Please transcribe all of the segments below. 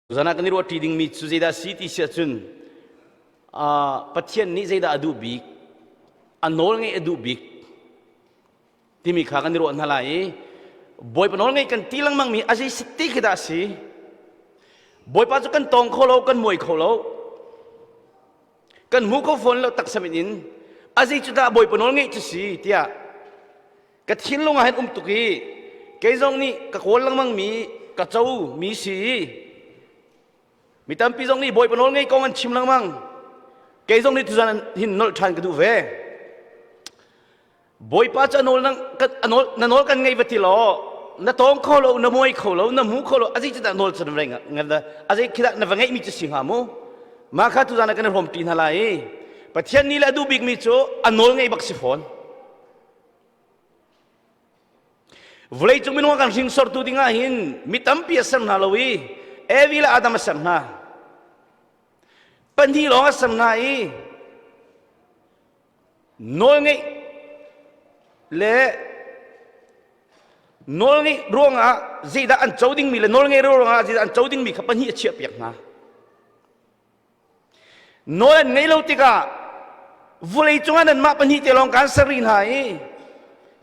Zan ah kan i ruahṭi dingmi cu zeidah a si ti si ahcun Pathian nih zeidah a duh bik, a nawl ngeih a duh bik timi kha kan i ruah hna lai i Bawipa nawl ngeih kan ti lengmangmi a zei ti khi dah a si? Bawipa cu kan tawng kho lo, kan muai kho lo, kan hmu kho fawn lo taksa mit in a zei cu dah Bawipa nawl ngeih cu si tiah Ka thinlung ah hin um tuk i kei zong nih ka kawl lengmang mi ka co mi si mi tampi zong nih Bawipa nawl ngei kong an chim lengmang kei zong nih tuzan hin nolh ṭhan ka duh ve Bawipa cu a nawl na nawl kan ngei va ti law na tawng kho lo na muai kho lo na hmu kho lo azei cu dah nawl cu na azei khi dah na va ngeih mi cu si hnga mu mah kha tuzan ah kan i hrawm ṭi hna lai i Pathian nih le a duh bik mi cu a nawl ngei bak si fawn Vawleicung minung a kan hringsortu dingah hin mi tampi a ser hna lo i Evi le Adam a ser hna. Pahnih lawng a ser hna i nawlngeih le nawlngeih ruangah zeidah an co dingmi le nawlngeih ruangah zeidah an co dingmi kha pahnih a chiahpiak hna. Nawl an ngeih lo tikah vulei cungah nanmah pahnih te lawng kaan ser rih hna i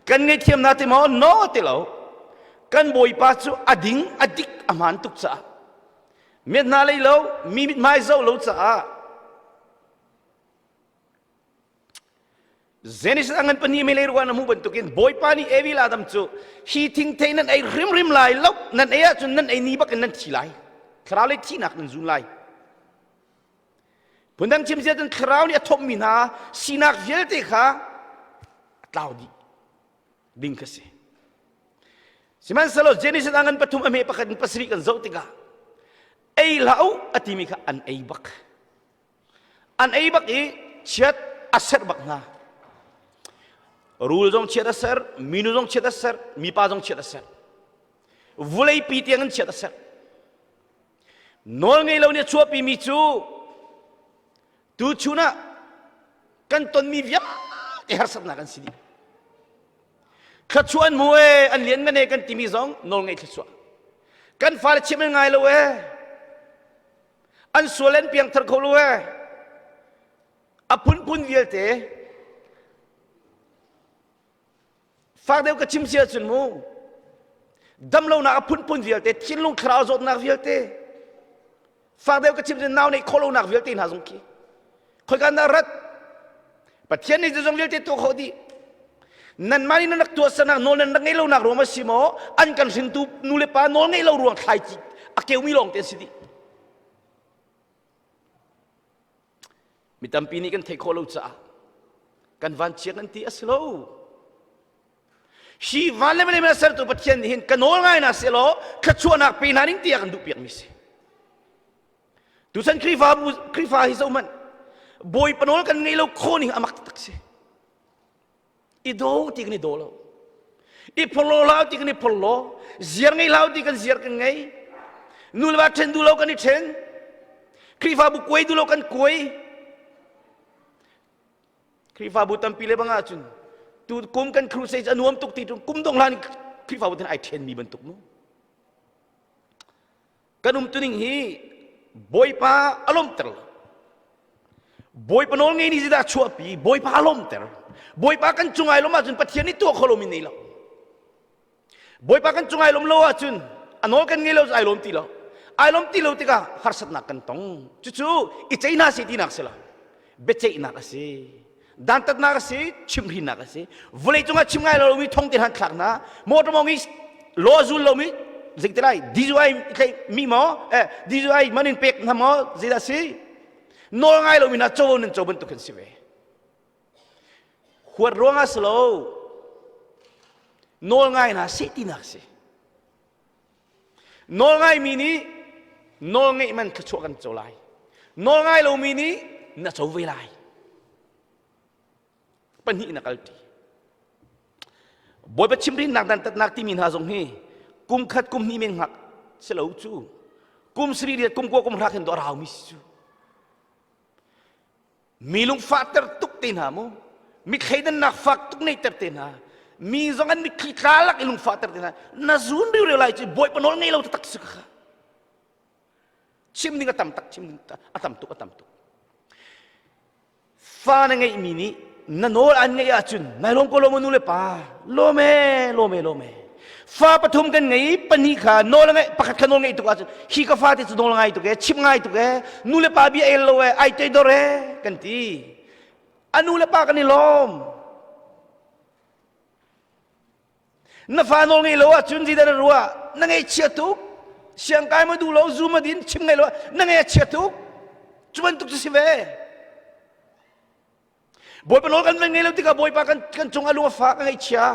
kan ngaihthiam hna ti maw? No ti lo. Kan Bawipa cu a ding, a dik, a hmaan tuk caah miat hna lei lo, mi mithmai zoh lo caah Genesis a ngan pahnih mei ruan a hmuh bantukin Bawipa nih Evi le Adam cu hi thingthei nan ei hrimhrim lai lo nan ei ahcun nan ei ni bakin nan thi lai thlarau lei thihnak nan zun lai phundang chim zia cun thlarau nih a thawmmi hna sinak vialte kha a tlau dih ding kha si sihmanhsehlaw Genesis a ngan pathum a hme pakhat in pasarih kan zoh tikah ei hlah u a timi kha an ei bak An ei bak i chiat a serh bak hna. Rul zong chiat a ser, minu zong chiat a ser, mipa zong chiat a ser. Vuleipi tiang in chiat a ser. Nawl ngei lo nih a chuahpimi cu tuchun ah kan tonmi vialte harsatnak an si dih. Thluachuah an mu ee, an lian ngan ee kan timi zong nawl ngei thluachuah. Kan fale chim an ngai lo ee. An sual an piangthar kho lo ee. A phunphun vialte fak deuh ka chim si ahcun mu damlonak a phunphun vialte thinlung thlarau zawtnak vialte fak deuh ka chim cun nau neih khawh lonak vialte hna zong khi khoika dah rat Pathian nih zeizong vialte tuah khawh dih nanmah nih nan rak tuahsernak nawl nan rak ngeih lonak ruang a si maw an kan hringtu nu le pa nawl ngeih lo ruang thlaici a keumi lawng te an si dih mi tampi nih kan theih khawh lo caah kan vanchia kan ti a si lo hi van le vawlei sertu Pathian nih hin ka nawl ngai na seh law thluachuahnak pe hna ning tiah kan duh piak mi si Tuchan Khrihfabu Khrihfa hi zohhmanh Bawipa nawl kan ngei lo kho ning amak taktak si. I do ti kan i do lo. I phorlo hlau ti kan i phorlo. Ziar ngei hlau ti kan ziar kan ngei. Nu le va ṭhen duh lo kan i ṭhen. Khrihfabu kuai duh lo kan kuai. Khrihfabu tampi le bang ahcun tu kum kan crusade a nuam tuk ti kum dong hlan Khrihfabu ten ai ṭhenmi bantuk mu. Kan umtuning hi Bawipa a lawmhter lo. Bawipa nawl ngei nih zeidah a chuahpi? Bawipa a lawmhter. Bawipa kan cung ai lawm ahcun Pathian nih tuah kho lomi nei lo. Bawipa kan cung ai lawm lo ahcun a nawl kan ngei lo ai lawm ti lo. Ai lawm ti lo tikah harsatnak kan tong. Cucu i cei hna seh tinak si lo. Biaceihnak a si. Dantatnak a si, chimhrinnak a si. Vawlei cungah chim ngai lomi thong te hlan thlak hna. Motor mong i law zul lomi zei te lai DUI tlaih mi maw eh DUI man in pek hna maw zeidah si nawl ngai lomi hna covo nan co bantuk kan si ve. Huat ruangah si lo nawl ngai hna seh tinak si. Nawl ngaimi nih nawl ngeih man thluachuah kan co lai. Nawl ngai lomi nih na co ve lai. Pahnih na kalṭi. Bawipa chimhrinnak dantatnak timi hna zong hi kum khat kum hnih men hngak si lo cu. Kum sarih riat kum kua kum hra khin dawh a raumi si cu. Mi lungfahter tuk te hna mu mi thleidannak fak tuk neihter te hna mi zong an mitthli tla lak i lungfahter te hna na zun riureu lai cu bawipa nawl ngei lo taktak si kha. Chim ding a tam tak, chim ding a tam tuk, a tam tuk. Fa na ngeihmi nih na nawl an ngeih ahcun nai lawm ko lo maw nu le pa? Lawm e, lawm e, lawm e. Fa pathum kan ngei, pahnih kha nawl a ngeih, pakhat kha nawl ngeih tuk ahcun hi ka fate cu nawl ngai tuk e, chim ngai tuk e, nu le pa bia el lo e, ai toidor e, kan ti. A nu le pa kan i lawm. Na fa nawl ngei lo ahcun zeidah na ruah? Na ngaihchia tuk. Siangkai ma duh lo, zu ma din, chim ngei lo, na ngaih a chia tuk. Cu bantuk cu si ve. Bawipa nawl kan van ngei lo tikah Bawipa kan, kan cung a lung a fak, a ngaihchia.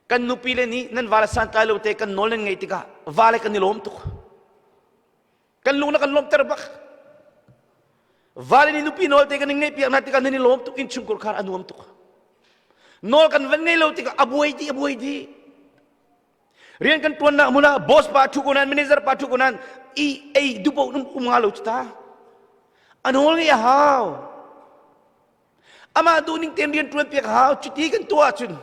Kan nupi le nih nan vale santlai lo te kan nawl nan ngeih tikah vale kan i lawm tuk. Kan lung na kan lawmhter bak. Vale nih nupi nawl te kan in ngeih piak hna tikah nan i lawm tuk innchungkhar khar a nuam tuk. Nawl kan van ngei lo tikah a buai dih a buai dih. Rian kan tuannak hmun ah boss pa thu ko nan manager pa thu ko nan i ei dupo um um nga lo chu ta. A nawl ngeih a hau. Amah duhning tein rian tuan piak a hau. Cuti kan tuah ahcun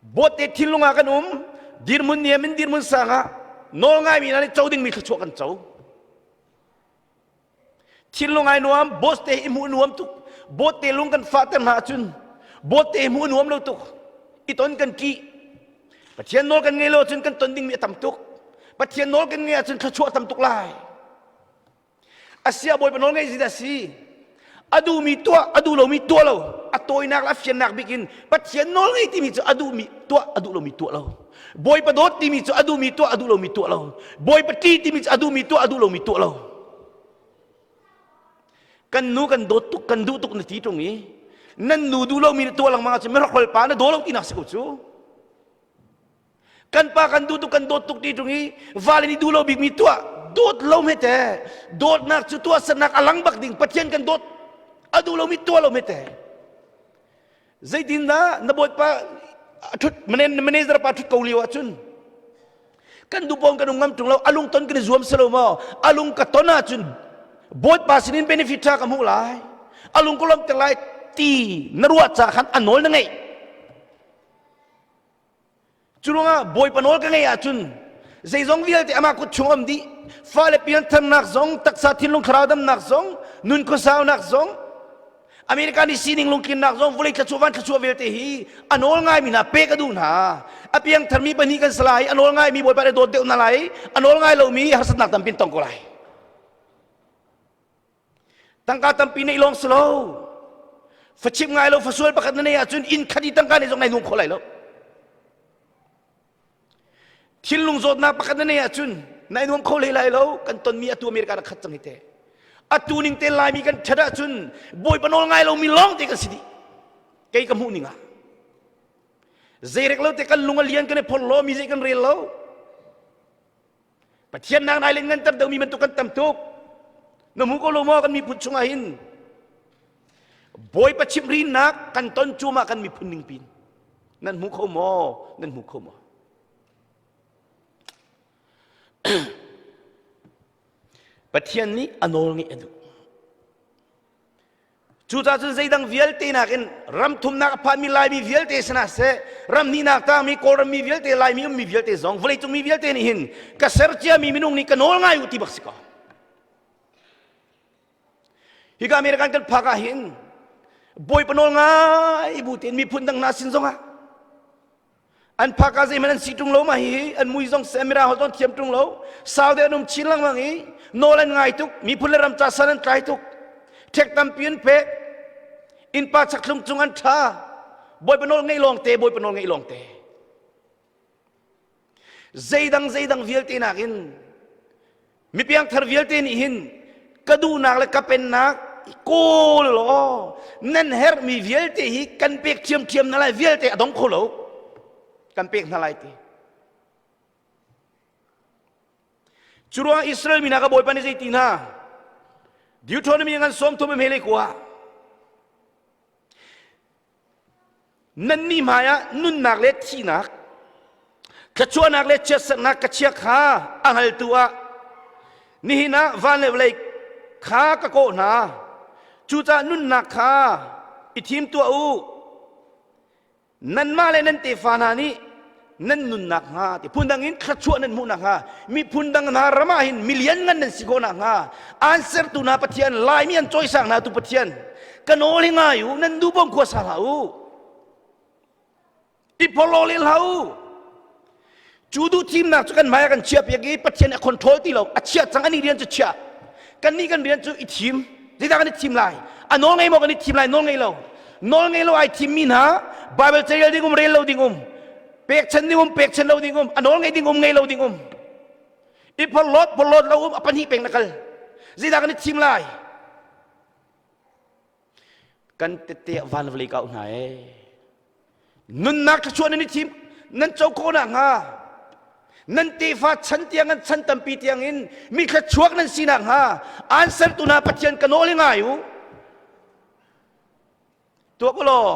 Bawtte thinlung ah kan um, dirhmun niam in dirhmun sang ah nawl ngaimi hna nih co dingmi thluachuah kan co. Thinlung ai nuam, boss te i hmuh nuam tuk. Bawtte lung kan fahter hna ahcun bawtte i hmuh nuam lo tuk. I ton kan ṭih. Pathian nawl kan ngei lo ahcun kan ton dingmi a tam tuk. Pathian nawl kan ngei ahcun thluachuah a tam tuk lai. Asia bawipa nawl ngei zeidah a si? A duhmi tuah, a duh lomi tuah lo. A tawinak le a fiannak bik in Pathian nawl ngei timi cu a duhmi tuah, a duh lomi tuah lo. Bawipa dawt timi cu a duhmi tuah, a duh lomi tuah lo. Bawipa ṭih timi cu a duhmi tuah, a duh lomi tuah lo. Kan nu kan dawt tuk, kan duh tuk na ti ṭung i nan nu duh lomi na tuah lengmang ahcun mirokhrol pa na daw lo tinak si ko cu. Kan pa kan duh tuk kan dawt tuk ti ṭung i vale nih duh lo bikmi tuah dawt lo hme te dawtnak cu tuahsernak a lang bak ding Pathian kan dawt a duh lomi tuah lo hme te zeitindah na bawipa ṭhut manager pa ṭhut ko lio ahcun kan duh kan um ngam ṭung lo a lung ton kan i zuam si lo maw a lung ka ton ahcun bawipa sinin benefit ṭha ka hmuh lai a lung ka lawmhter lai ti na ruah ca khan a nawl na ngeih Cu ruangah Bawipa nawl ka ngeih ahcun zeizong vialte amah kut chung um dih. Fale piantharnak zong, taksa thinlung thlarau damnak zong, nun khuasaunak zong, America nih sining lungtlinnak zong, vawlei thluachuah van thluachuah vialte hi a nawl ngaimi hna pek a duh hna. A piangtharmi pahnih kan si lai, a nawl ngaimi Bawipa nih dawt deuh hna lai, a nawl ngai lomi harsatnak tampi an tong ko lai. Tangka tampi neih lawng si lo. Fachim ngai lo fasual pakhat na neih ahcun inn khat i tangka nih zong nai nung kho lai lo. Thinlung zawtnak pakhat na neih ahcun nai nuam kho hlei lai lo. Kan tonmi atu America rak khat cang hi te. Atu ning te Laimi kan ṭhat ahcun Bawipa nawl ngai lomi lawng te kan si dih. Kei ka hmuh ning ah. Zeirek lo te kan lung a lian kan i phor lo mi zei kan rel lo. Pathian nak nai le nganter deuhmi bantuk kan tam tuk. Na hmu ko lo maw kan miphun chungah hin? Bawipa chimhrinnak kan ton cuahmah kan miphun ning pin. Nan hmu kho maw? Nan hmu kho maw? Pathian nih a nawl ngeih a duh. Cucaah cun zeidang vialte nakin ram thumnak a phanmi Laimi vialte sinah seh, ram hnihnak tangmi Kawlram mi vialte, Laimi ummi vialte zong, vawleicung mi vialte nih hin ka ser ciami minung nih ka nawl ngai u ti bak si ko. Hika American kan phak ah hin Bawipa nawl ngai bu tein miphun dang hna sin zongah An phak ah zeihmanh an si ṭung lo mah hi an mui zong seh mirang holh zong thiam ṭung lo sau deuh an um chin lengmang i nawl an ngai tuk miphun le ram ca san an tlai tuk ṭhek tampi an pek innpa chakhlung cung an ṭha bawipa nawl ngeih lawng te bawipa nawl ngeih lawng te zeidang zeidang vialte nakin Mipiangthar vialte nih hin ka duhnak le ka pennak kawl law nan herhmi vialte hi kan pek ṭhiamṭhiam hna lai vialte a dong kho lo kan pek hna lai ti. Cu ruangah Israel mi hna ka Bawipa nih zei ti hna Deuteronomy ngan 30 hme le kua Nannih hmaiah nunnak le thihnak, thluachuahnak le chiatserhnak ka chia kha a hngaltu ah nihin ah van le vawlei kha ka kawh hna. Cucaah nunnak kha i thim tuah u. Nanmah le nan tefa hna nih Nan nunnak hnga ti phundang in thluachuah nan hmuh nakhnga, miphun dang hna ram ah hin milian ngan nan si khawh nakhnga, an sertu hna Pathian, Laimi an cawisang hna tu Pathian ka nawl hi ngai u. Nan duh bong khua sa hlah u, i phorhlaw len hlah u. Cu duh thimnak cu kan hmai ah kan chiah piak i Pathian a control ti lo, a chiah cang. Ani rian cu chiah, kannih kan rian cu i thim. Zeidah kan i thim lai? A nawl ngei maw kan i thim lai? Nawl ngei lo, nawl ngei lo ai thim mi hna, Bible carel ding um, rel lo ding um, pekchan ding um, pekchan lo ding um, a nawl ngei ding um, ngei lo ding um, i phorhlawt, phorhlawt lo um, a pahnih peng na kal. Zeidah kan i thim lai? Kan tette van vawlei kau hna ee. Nunnak thluachuah nan i thim, nan co khawh nakhnga, nan tefa chan tiang, an chan tampi tiang in mi thluachuak nan si nakhnga, an sertu hna Pathian ka nawl i ngai u. Tuak u law,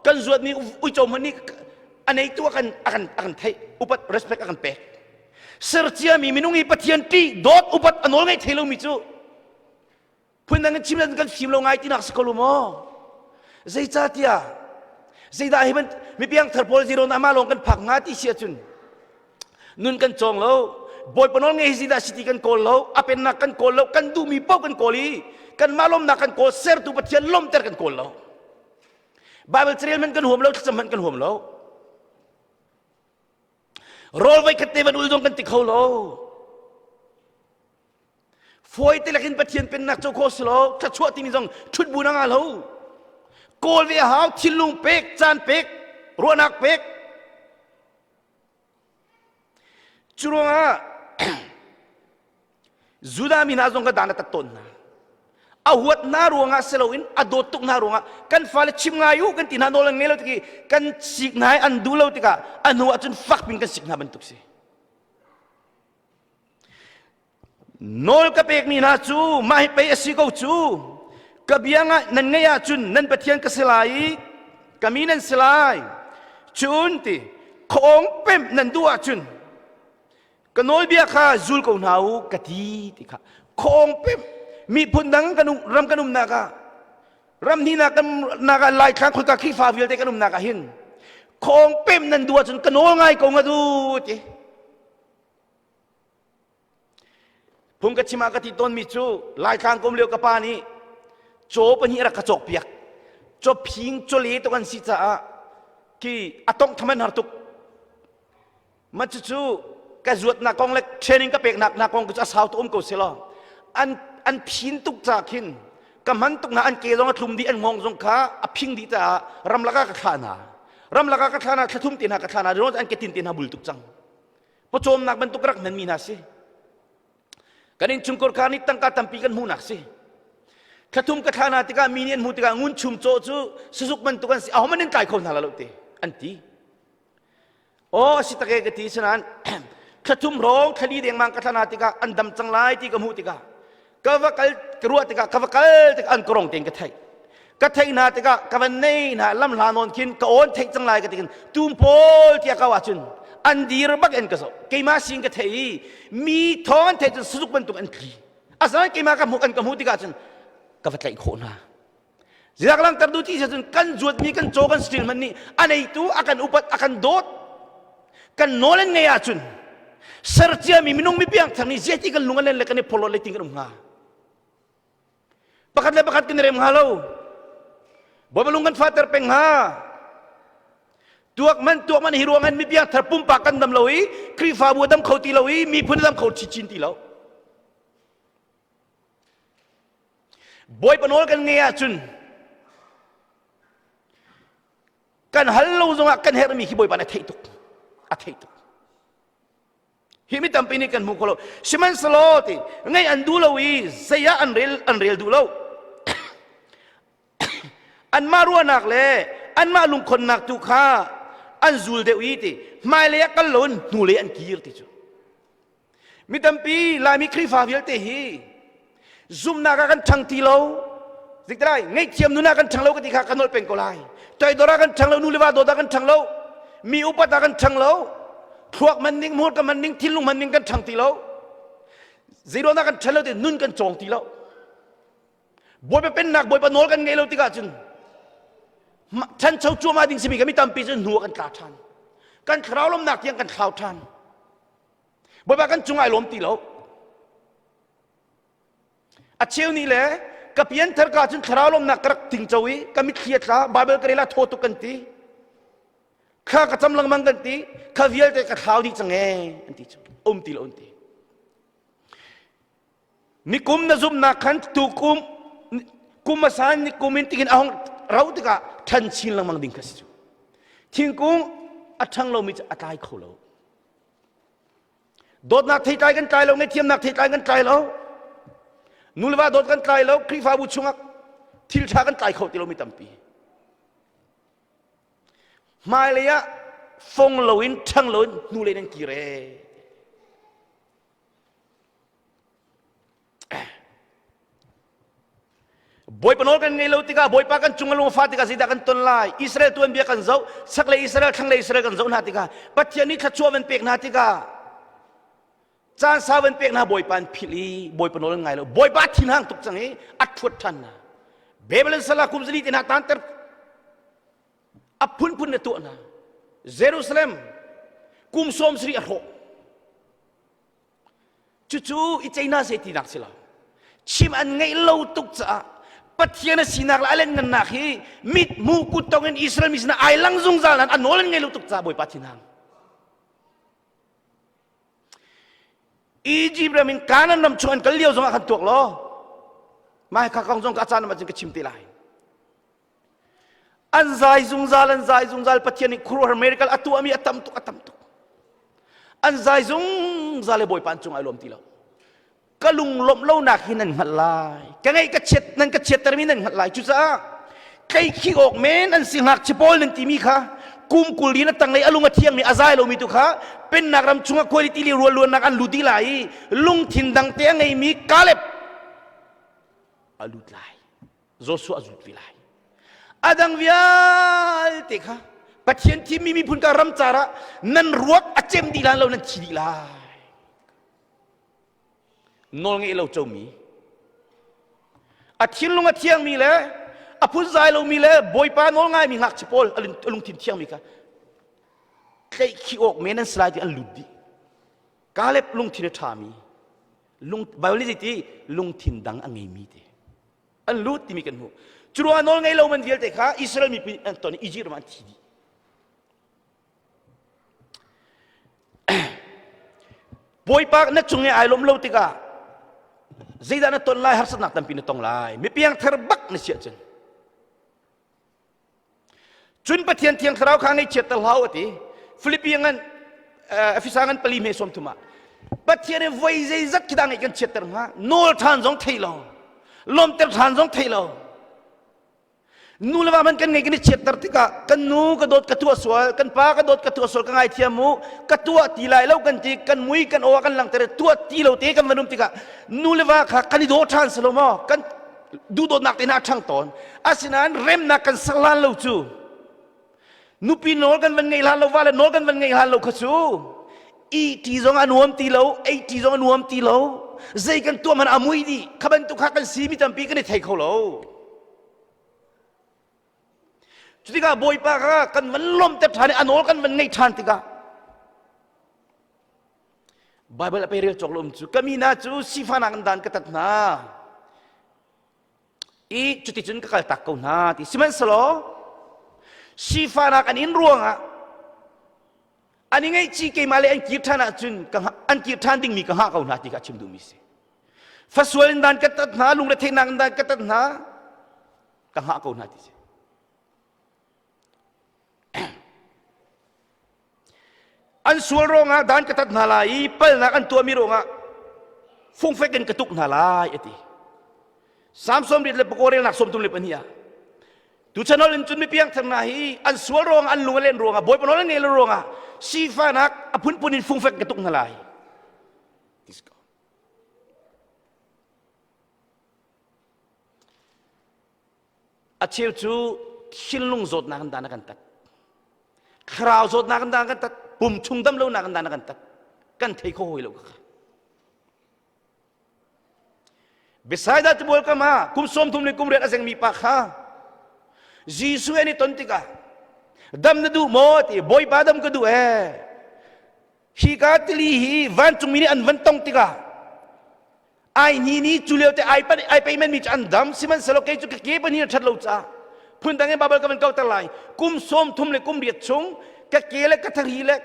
kan zuatmi uico hmanh nih a neitu a kan a kan a kan theih, upat, respect a kan pek. Serciami minung i Pathian ṭih, dawt, upat, a nawl ngaih thei lomi cu phundang in chim kan fim lo ngai tinak si ko lu maw? Zeicahtiah zeidah hi ban mi piangthar pawl zero na ama lawng kan phak hnga ti si ahcun nun kan cawng lo, Bawipa nawl ngei hi zeidah si ti kan kawl lo, a pennak kan kawl lo, kan duhmi paoh kan kawl i kanmah lawmnak kan kawl, sertu Pathian lawmter kan kawl lo, Bible carel hmanh kan huam lo, thlacam hmanh kan huam lo, rawl voi khat te van ul zong kan ti kho lo. Fawi te lakin Pathian pennak co kho si lo, thluachuah timi zong ṭhut bu na ngah lo. Kawl ve a hau, thinlung pek, caan pek, ruahnak pek. Cu ruangah Judah mi hna zong ka dan a tat tawn hna. A huat hna ruangah si loin a dawt tuk hna ruangah. Kan fale chim ngai u kan ti hna, nawl an ngei lo tik i kan sik hna i an duh lo tikah a hnu ah cun fak pin kan sik hna bantuk si. Nawl ka pekmi hna cu mah hi pei a si ko cu. Ka bia nan ngaih ahcun nan Pathian ka si lai i ka mi nan si lai. Cun ti khuaawng pemh nan duh ahcun ka nawlbia kha zul ko hna u ka ti ti kha. Khuaawng pemh, miphun dang kan ram kan umnak ah, ram hnihnak kan nak ah, Laitlang khoika Khrihfa vialte kan umnak ah hin khuaawng pemh nan duh ahcun ka nawl ngai ko nga du ti. Phung ka chim ah ka ti tawnmi cu Laitlang kum lio ka pa nih caw pahnih rak ka cawkpiak. Caw phing cawle tuk an si caah ki a tongh tham an har tuk. Ma cucu ka zuatnak kong le training ka peknak na kong cu a sau tuk um ko selaw an an phin tuk ca khin ka hman tuk hna, an ke zong a thlum dih, an ngong zong kha a phing dih caah ramlak ah ka thlah hna. Ramlak ah ka thlah hna, thlathum te hna ka thlah hna, an ke tin te hna bul tuk cang. Pawcawmnak bantuk rak hmanmi hna si. Kan innchungkhar kha nih tangka tampi kan hmuhnak si. Thlathum ka thla hna tikah mi nih an hmuh tikah ngun chum caw cu sazuk bantuk an si, ahohmanh in tlai kho hna lo te an ti. Aw, a si tak e ka ti. Sinain thlathum hrawng, thlali dengmang ka thla hna tikah an dam cang lai ti ka hmuh tikah ka va kal, ka ruah tikah ka va kal tikah an korong tein ka theih, ka theih hna tikah ka van nei hna, lam hla nawn khin ka awn theih cang lai ka tikin tum pawl tiah ka ahcun an dir bak in ka zoh, keimah sin ka thei i mi thawng an theih cun sazuk bantuk an tli. Asinain keimah ka hmuh, an ka hmuh tikah cun ka va tlaih khawh hna. Ziak langter du ti cun kan zuatmi kan caw, kan stil hmanh nih a neitu a kan upat, a kan dawt, kan nawl an ngei ahcun serciami minung mi piangthar nih zeiti kan lung an len le kan i phorhlawt le ting kan um hnga? Pakhat le pakhat kan i rem hnga lo, Bawipa lung kan fahter peng hnga. Tuak man tuak man hi ruang in mi piangthar pumpak kan dam lo i Khrihfabu a dam kho ti lo i miphun a dam kho chinchin ti lo. Bawipa nawl kan ngei ahcun kan hal lo zongah kan herhmi khi Bawipa nih a theih tuk, a theih tuk. Hi mi tampi nih kan hmu kho lo. Sihmanhsehlaw ti ngaih an duh lo i zei ah an rel, an rel duh lo. Anmah ruahnak le anmah lungkhonnak tu kha an zul deuh i ti hmailei ah kal loin hnulei an kir ti cu. Mi tampi Laimi Khrihfa vialte hi zumhnak ah kan ṭhang ti lo. Ziktalai ngaihthiam nun ah kan ṭhang lo ka ti kha ka nolh peng ko lai. Toidor ah kan ṭhang lo, nu le va dawt ah kan ṭhang lo, mi upat ah kan ṭhang lo, thluak man ning, hmurka man ning, thinlung man ning kan ṭhang ti lo. Zeiruang dah kan ṭhan lo ti nun kan cawng ti lo. Bawipa pennak, Bawipa nawl kan ngei lo tikah cun ṭhancho cuahmah ding simi kha mi tampi cu hnu ah kan tla ṭhan. Kan thlarau lawmnak tiang kan thlau ṭhan. Bawipa kan cung ai lawm ti lo. A cheu nih le ka pianthar ka cun thlarau lawmnak ka rak tingco i ka mitthli a tla Bible ka rel ah thaw tuk kan ti. Thla ka cam lengmang kan ti. Kha vialte ka thlau dih cang ee an ti cu. Um ti lo an ti. Nikum na zumhnak khan tukum kum hmasa nikum in tikin a hong ro tikah ṭhan chin lengmang ding kha si cu. Thingkung a ṭhang lomi cu a tlai kho lo. Dawtnak theitlai kan tlai lo, ngaihthiamnak theitlai kan tlai lo. Nu le va dawt kan tlai lo, Khrihfabu chungah thil ṭha kan tlai kho ti lomi tampi. Hmailei ah fong loin ṭhang loin hnulei nan kir ee. Bawipa nawl kan ngei lo tikah Bawipa kan cung a lung a fah tikah zeidah kan ton lai? Israel tuanbia kan zoh, chaklei Israel, thlanglei Israel kan zoh hna tikah Pathian nih thluachuah van pek hna tikah caan sau van pek hna Bawipa an philh i Bawipa nawl an ngai lo. Bawipa thinhang tuk cang i a ṭhuat ṭhan hna. Babylon sal ah kum zali te hna taanter a phunphun na tuah hna. Jerusalem kum sawm sarih a hrawh. Cucu i ceina se tinak si lo. Chim an ngeih lo tuk caah Pathian a sinak le a lianhngannak hi mit hmu kut tong in Israel mi sinah ai lang zungzal nain a nawl an ngei lo tuk caah Bawipa thinhang. Egypt ram in Canaan ram chung an kal lio zongah khan tuak law mah kha kong zong ka caan ah cun ka chim te lai. An zai zungzal, an zai zungzal. Pathian nih khuaruahhar miracle a tuahmi a tam tuk, a tam tuk. An zai zungzal i Bawipa an cung ai lawm ti lo. Ka lunglawmh lonak hi nan hngalh lai. Ka ngaih ka chiat nan ka chiattermi nan hngalh lai. Cucaah tleihkhih awk men an si ngakchia pawl nan timi kha kum 20 in a tanglei a lung a thiangmi a zai lomi tu kha pennak ram chungah quality li rual luannak an lut dih lai i lungthin dangte a ngeimi Caleb a lut lai. Joshua a zut ve lai. A dang vialte kha Pathian thimmi miphun ka ram car ah nan ruak a cem dih lan lo nan thi dih lai. Nawl ngeih lo comi a thinlung a thiangmi le a phunzai lomi le Bawipa nawl ngaimi ngakchia pawl a lungthin thiangmi kha tlaihkhih awk men an si lai ti an lut dih. Caleb lungthin a ṭhami lung Bible nih zeiti lungthin dang a ngeimi ti. An lut timi kan hmuh. Cu ruangah nawl ngei lo man vialte kha Israel mipi an ton i Egypt ram ah an thi dih. Bawipa na cung i ai lawm lo tikah zeidah na ton lai harsatnak tampi na tong lai mipiang thar bak na si ahcun Cun Pathian Thiang Thlarau kha ngaihchiatter hlah u a ti. Filipi ngan Efesa ngan pali hme sawm thum ah Pathian i voi zeizat khi dah ngaih kan chiatter hnga nawl ṭhan zong thei lo lawmter ṭhan zong thei lo nu le va man kan ngei kan i chiatter tikah kan nu ka dawt ka tuah sual kan pa ka dawt ka tuah sual ka ngaithiam u ka tuah ti lai lo kan ti kan mui kan aw kan langhter tuah ti lo te kan van um tikah nu le va kha kan i daw ṭhan si lo maw kan duhdawtnak te hna a ṭhang tawn asinain remnak kan ser lan lo cu nupi nawl kan van ngei hlan lo va le nawl kan van ngei hlan lo kha cu iti zong a nuam ti lo ei ti zong a nuam ti lo zei kan tuah man a mui dih kha bantuk kha kan si mi tampi kan i thei kho lo cutikah bawipa kha kan van lawmter ṭhan i a nawl kan van ngaih ṭhan tikah Bible a pe rel cawk lo um cu ka mi hna cu sifahnak in dan ka tat hna i cuticun ka kaltak ko hna ti sihmanhsehlaw sifahnak an in ruangah an i ngaihchih keimah le an kir ṭhan ahcun an kir ṭhan dingmi ka hngah ko hna ti kha a chim duhmi si fasual in dan ka tat hna lungretheihnak in dan ka tat hna ka hngah ko hna ti si An sual ruangah dan ka tat hna lai i palnak an tuahmi ruangah fungfek in ka tuk hna lai a ti. Samson riat le pakua relnak 32 ah tuchan hol in cun mipiang thar hna hi an sual ruangah an lung a len ruangah Bawipa nawl an ngei lo ruangah sifahnak a phunphun in fungfek ka tuk hna lai. A cheu cu thinlung zawtnak in dan a kan tat. Thlarau zawtnak in dan a kan tat. Pum chung dam lonak in dan a kan tat. Kan thei kho hawi lo kha. Bethsaida tibual kam ah kum 30 le kum riat a zengmi pa kha Jesuh an i ton tikah. Dam na duh maw ti Bawipa dam ka duh ee. Hi ka tili hi vancungmi nih an van tong tikah ai ni ni cu lio te ai pan ai payment mi cu an dam sihmanhsehlaw kei cu ka ke pahnih a ṭhat lo caah phundang in Bible ka van kauter lai kum 30 le kum riat chung ka ke le ka thari le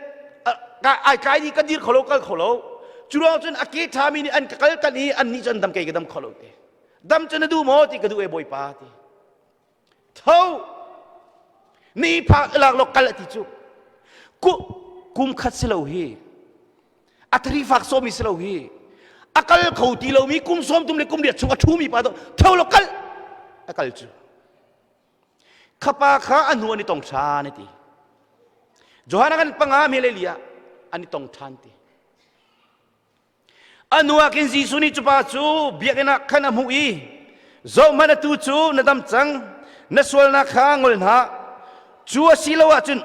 ka ai tlai ni ka dir kho lo kal kho lo cu ruang cun a ke ṭhami nih an ka kal tan i an nih cu an dam kei ka dam kho lo te dam cu na duh maw ti ka duh e bawipa ti Tho! Ni phak i lak law kal a ti cu. Ku, kum khat si lo hi. A thari fak sawmi si lo hi. A kal kho ti lomi kum sawm tum le kum riat chung a ṭhumi pa tho law kal a kal cu. Khapa kha a hnu an i tong ṭhan a ti. Johan kan panga mele lia an i tong ṭhan ti. A nu ah khin Jesuh nih cu pa cu biakinn ah khan a hmuh i zohhmanh atu cu na dam cang na sualnak kha ngol hna cu a si lo ahcun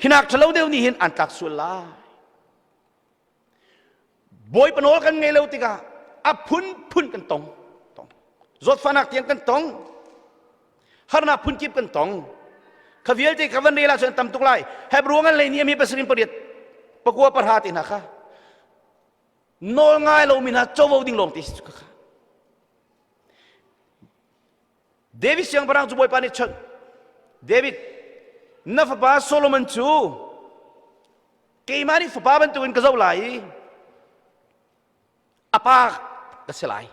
hinak ṭhalo deuh nih hin an tlak sual lai Bawipa nawl kan ngei lo tikah a phunphun kan tong tong zawtfahnak tiang kan tong harnak phunkip kan tong kha vialte kha van rel ahcun tam tuk lai Hebrew ngan lei ni ami pasarih pariat pakua pahra te hna kha nawl ngai lomi hna covo ding lawng te si kha David siangpahrang cu Bawipa nih chawnh David na fapa Solomon cu keimah nih fapa bantukin ka zoh lai i a pa ka si lai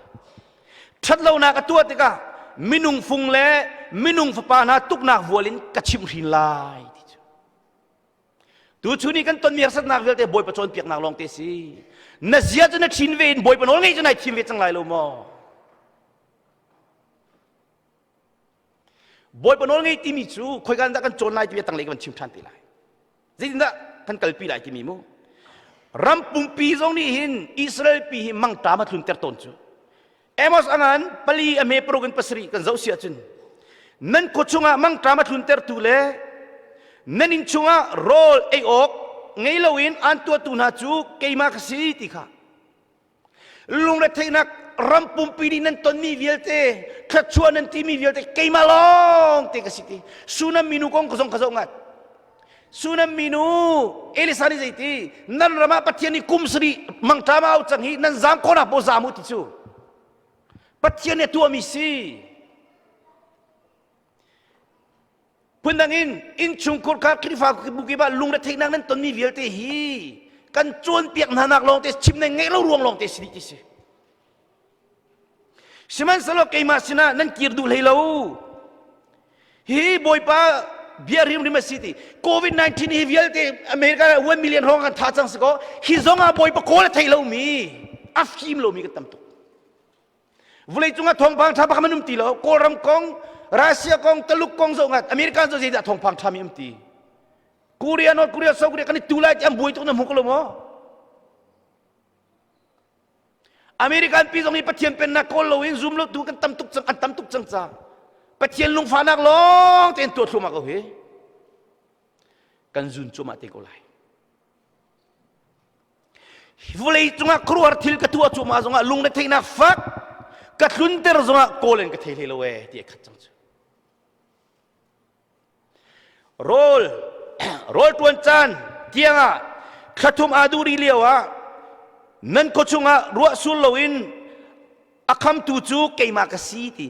ṭhatlonak a tuah tikah minung fung le minung fapa hna tuknak vual in ka chimhhrin lai ti cu Tuchun i kan tonmi harsatnak vialte Bawipa cawnpiaknak lawng te si. Na zia cu na ṭhin ve in Bawipa nawl ngei cu nai thim ve cang lai lo maw? Bawipa nawl ngei timi cu khoika dah kan cawn lai timi a tanglei ka van chim ṭhan te lai. Zeitindah kan kalpi lai timi mu. Ram pumpi zong nih hin Israel pi hi mangṭam a tlunter tawn cu. Amos angan pali a me paruk in pasarih kan zoh si ahcun nan khua chungah mangṭam a tluntertu le nan inn chungah rawl ei awk ngei loin aan tuahtu hna cu keimah ka si ti kha lungretheihnak ram pumpi nih nan tonmi vialte thluachuah nan timi vialte keimah lawng te ka si ti Sunam minu kong ka zong ka zoh ngat Sunam minu Elisa nih zeiti nan ram ah Pathian nih kum sarih mangṭam au cang hi nan zaam khawhnak paoh zaam u ti cu Pathian nih a tuahmi si phundang in innchungkhur kha Khrihfa bu kip ah lungretheihnak nan tonmi vialte hi kan cawnpiak hna nak lawng te chim nan ngeih lo ruang lawng te si dih ti si Sihmanhsehlaw keimah sinah nan kir duh hlei lo. Hi Bawipa bia hrimhrim a si ti. COVID-19 hi vialte America 1 million hrawng kan tha cang si ko. Hi zong ah Bawipa kawl a thei lomi, a fim lomi kan tam tuk. Vawlei cungah thawngpang ṭha bak man um ti lo. Kawlram kong, Russia kong, Taluk kong zoh ngat, American zoh zeidah thawngpang ṭha mi um ti. Korea, North Korea, South Korea kan i tu lai ti an buai tuk na hmu ko lo maw? American pi zong hi Pathian pennak kawl loin zum lo tu kan tam tuk cang an tam tuk cang ca Pathian lungfahnak lawng tein tuah thluahmah ko hi kan zun cuahmah te ko lai vawlei cungah khuaruahhar thil ka tuah cuahmah zongah lungretheihnak fak ka tlunter zongah kawl in ka thei hlei lo ee ti a khat cang cu Rawl rawl ṭuan caan tiangah thlathum aa duh rih lio ah nan khua chungah ruah sur loin a khamtu cu keimah ka si ti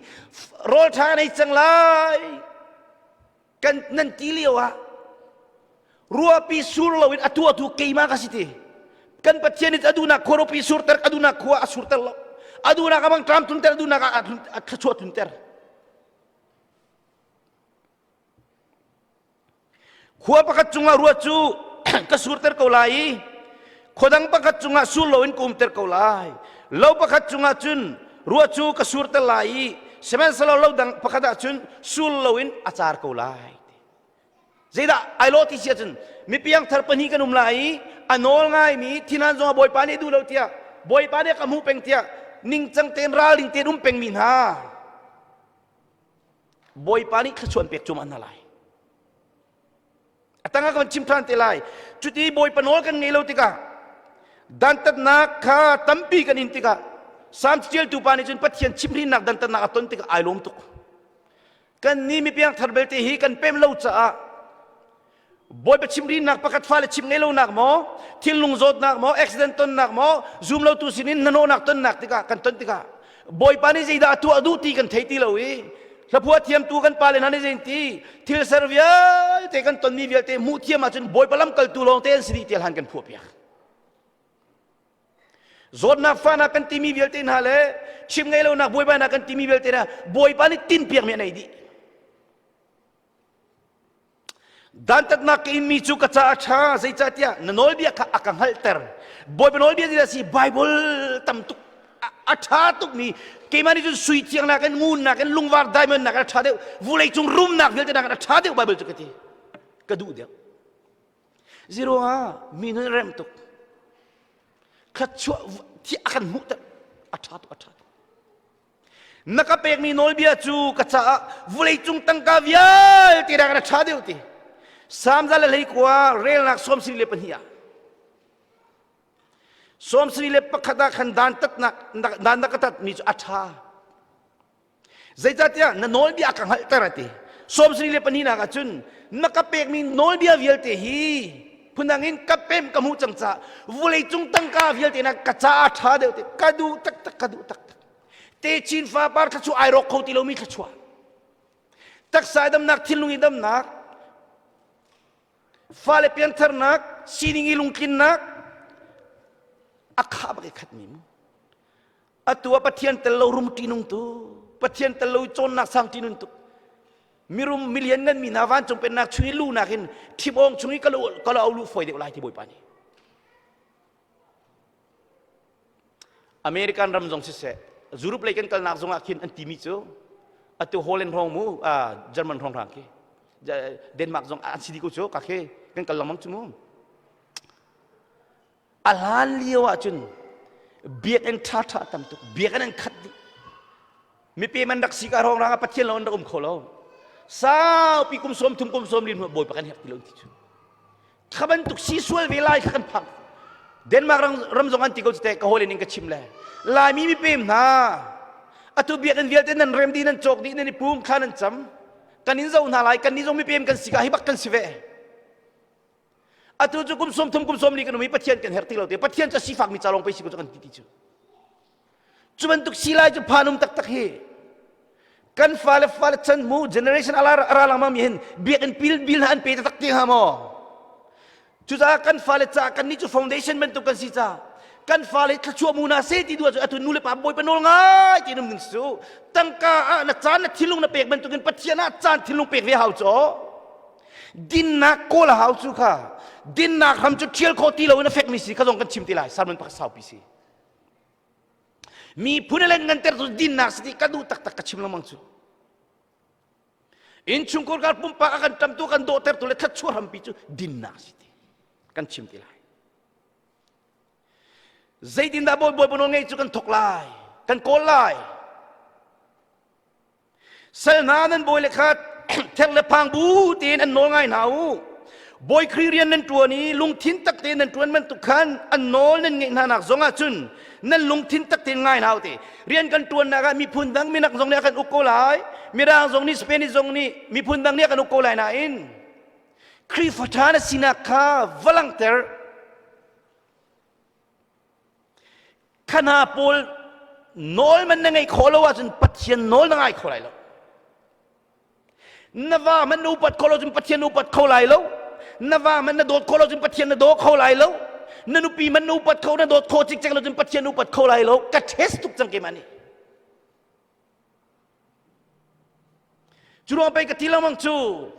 rawl ṭha nei cang lai kan nan ti lio ah ruahpi sur loin a tuahtu keimah ka si ti kan Pathian nih a duhnak khua ruahpi surter a duhnak khua a surter lo a duhnak a mangṭam tlunter a duhnak a thluachuah tlunter Khua pakhat cungah ruah cu ka surter ko lai i khua dang pakhat cungah sur loin ka umter ko lai. Lo pakhat cungah cun ruah cu ka surter lai i sihmanhsehlaw lo dang pakhat ah cun sur loin a car ko lai. Zeidah ai lawh ti si ahcun mipiang thar pahnih kan um lai i a nawl ngaimi thinhan zongah Bawipa nih duh lo tiah Bawipa nih ka hmuh peng tiah ningcang tein ralring tein um pengmi hna Bawipa nih thluachuah an pek cuahmah hna lai. A tangah kan chim ṭhan te lai. Cuti Bawipa nawl kan ngei lo tikah dantatnak kha tampi kan in tikah Salm ṭialtu pa nih cun Pathian chimhrinnak dantatnak a ton tikah ai lawm tuk. Kan nih mipiang thar belte hi kan pem lo caah. Bawipa chimhrinnak pakhat fale chim ngei lonak maw, thinlung zawtnak maw, accident tonnak maw, zumlotu sinin hnahnawhnak tonnak tikah kan ton tikah Bawipa nih zeidah a tuah duh ti kan thei ti lo i hlaphuah thiamtu kan pale hna nih zein ti thil ser vialte kan tonmi vialte hmuh thiam ahcun Bawipa lamkaltu lawng te an si dih ti hlan kan phuah piak. Zawtnak fahnak kan timi vialte hna le chim ngei lonak buaibainak kan timi vialte hna Bawipa nih tinpiakmi a nei dih. Dantatnak ka inmi cu ka caah a ṭha, zeicahtiah na nawlbia kha a ka hngalhter. Bawipa nawlbia zeidah a si? Bible tam tuk a ṭha tukmi keimah nih cun sui thiang nakin ngun nakin lungvar diamond nakin a ṭha deuh vulei cung rumnak vialte nakin a ṭha deuh Bible cu ka ti ka duh deuh ziruangah mi nun rem tuk thluachuah thi a kan hmuhter a ṭha tuk a ṭha tuk Na ka pekmi nawlbia cu ka caah vawleicung tangka vialte nakin a ṭha deuh ti. Salm za le hleikua relnak 74 ah. 71 ah khan dantatnak dan na ka tatmi cu a ṭha. Zeicahtiah na nawlbia a ka hngalhter a ti. 72 ah cun na ka pekmi nawlbia vialte hi phundang in ka pem ka hmuh cang caah vawleicung tangka vialte na ka caah a ṭha deuh ti ka duh taktak ka duh taktak. Techin fapar thluachuah ai rawk kho ti lomi thluachuah. Taksa i damnak, thinlung i damnak, fale piantharnak, sining i lungtlinnak, a khah bak i khatmi mu. Atu ah Pathian tel lo rum ṭinung tu, Pathian tel lo i cawnnak sang ṭinung tuk. Mirum milian ngan mi hna vancung pennak chung i lunak in ṭhim chung i ka lo lu fawi deuh lai ti Bawipa nih. American ram zong siseh Europe lei kan kalnak zong ah khin an timi cu atu Holland hrawng mu German hrawng hrang khi Denmark zong an si dih ko cu ka khi kan kal lengmang cu mu a hlan lio ah cun biakinn ṭha ṭha tam tuk biakinn an khat dih Mipi man rak si ka hrawng rang ah Pathian lo an rak um kho lo. Saupi kum sawm thum kum sawm li hnu Bawipa kan herh ti lo ti cu. Kha bantuk si sual ve lai kha kan phang. Denmark ram, ram zong an ti ko te ka hawile ning ka chim le. Laimi mipem hna atu biakinn vialte nan rem dih nan cawk dih nan i pum thla nan cam kan in zo hna lai kan nih zong mipem kan si ka hi bak kan si ve atu cu kum sawm thum kum sawm li kan um i Pathian kan herh ti lo te Pathian cu sifak mi ca lawng pei si ko cu kan ti ti cu Cu bantuk si lai cu phan um taktak hi. Kan fale fale chan mu generation ala ra langmang mi hin biakinn pil bil hna an pe taktak ti hnga maw? Cucaah kan fale ca kan nih cu foundation bantuk kan si ca kan fale thluachuah mu na se ti duh ahcun atu nu le pa bawipa nawl ngai ti num ding cu tangka ah na caan na thinlung na pek bantukin Pathian ah caan thinlung pek ve hau cu dinnak kawl a hau cu kha dinnak ram cu ṭhial khawh ti loin a fekmi si kha zong kan chim ti lai sermon pakhat saupi si Miphun a nganter cu dinnak si ti ka duh taktak ka chim lengmang cu. Innchungkhar kar pumpak a kan ṭamtu kan dawhtertu le thluachuah hrampi cu dinnak si ti kan chim ti lai. Zeitindah bawi bawi nawl ngei cu kan thok lai, kan kawl lai. Sal hna nan bawi le kha ther le phang bu tein an nawl ngai hna u. Bawi Khrih rian nan ṭuan i lungthin tak tein nan ṭuan bantuk khan an nawl nan ngeih hna nak zong ah cun nan lungthin tak tein ngai hna u ti. Rian kan ṭuannak ah miphun dang minak zong nih a kan uk ko lai. Mirang zong nih Spanish zong nih miphun dang nih a kan uk ko lai nain Khrihfa ṭha na sinak kha va langhter. Kha hna pawl nawl man na ngeih khawh lo ahcun Pathian nawl na ngai kho lai lo. Na va man na upat khawh lo cun Pathian na upat kho lai lo. Na va man na dawt khawh lo cun Pathian na daw kho lai lo. Na nupi man na upat kho na dawt khawh cikcek lo cun Pathian na upat kho lai lo. Ka test tuk cang keimah nih. Cu ruang pei ka ti lengmang cu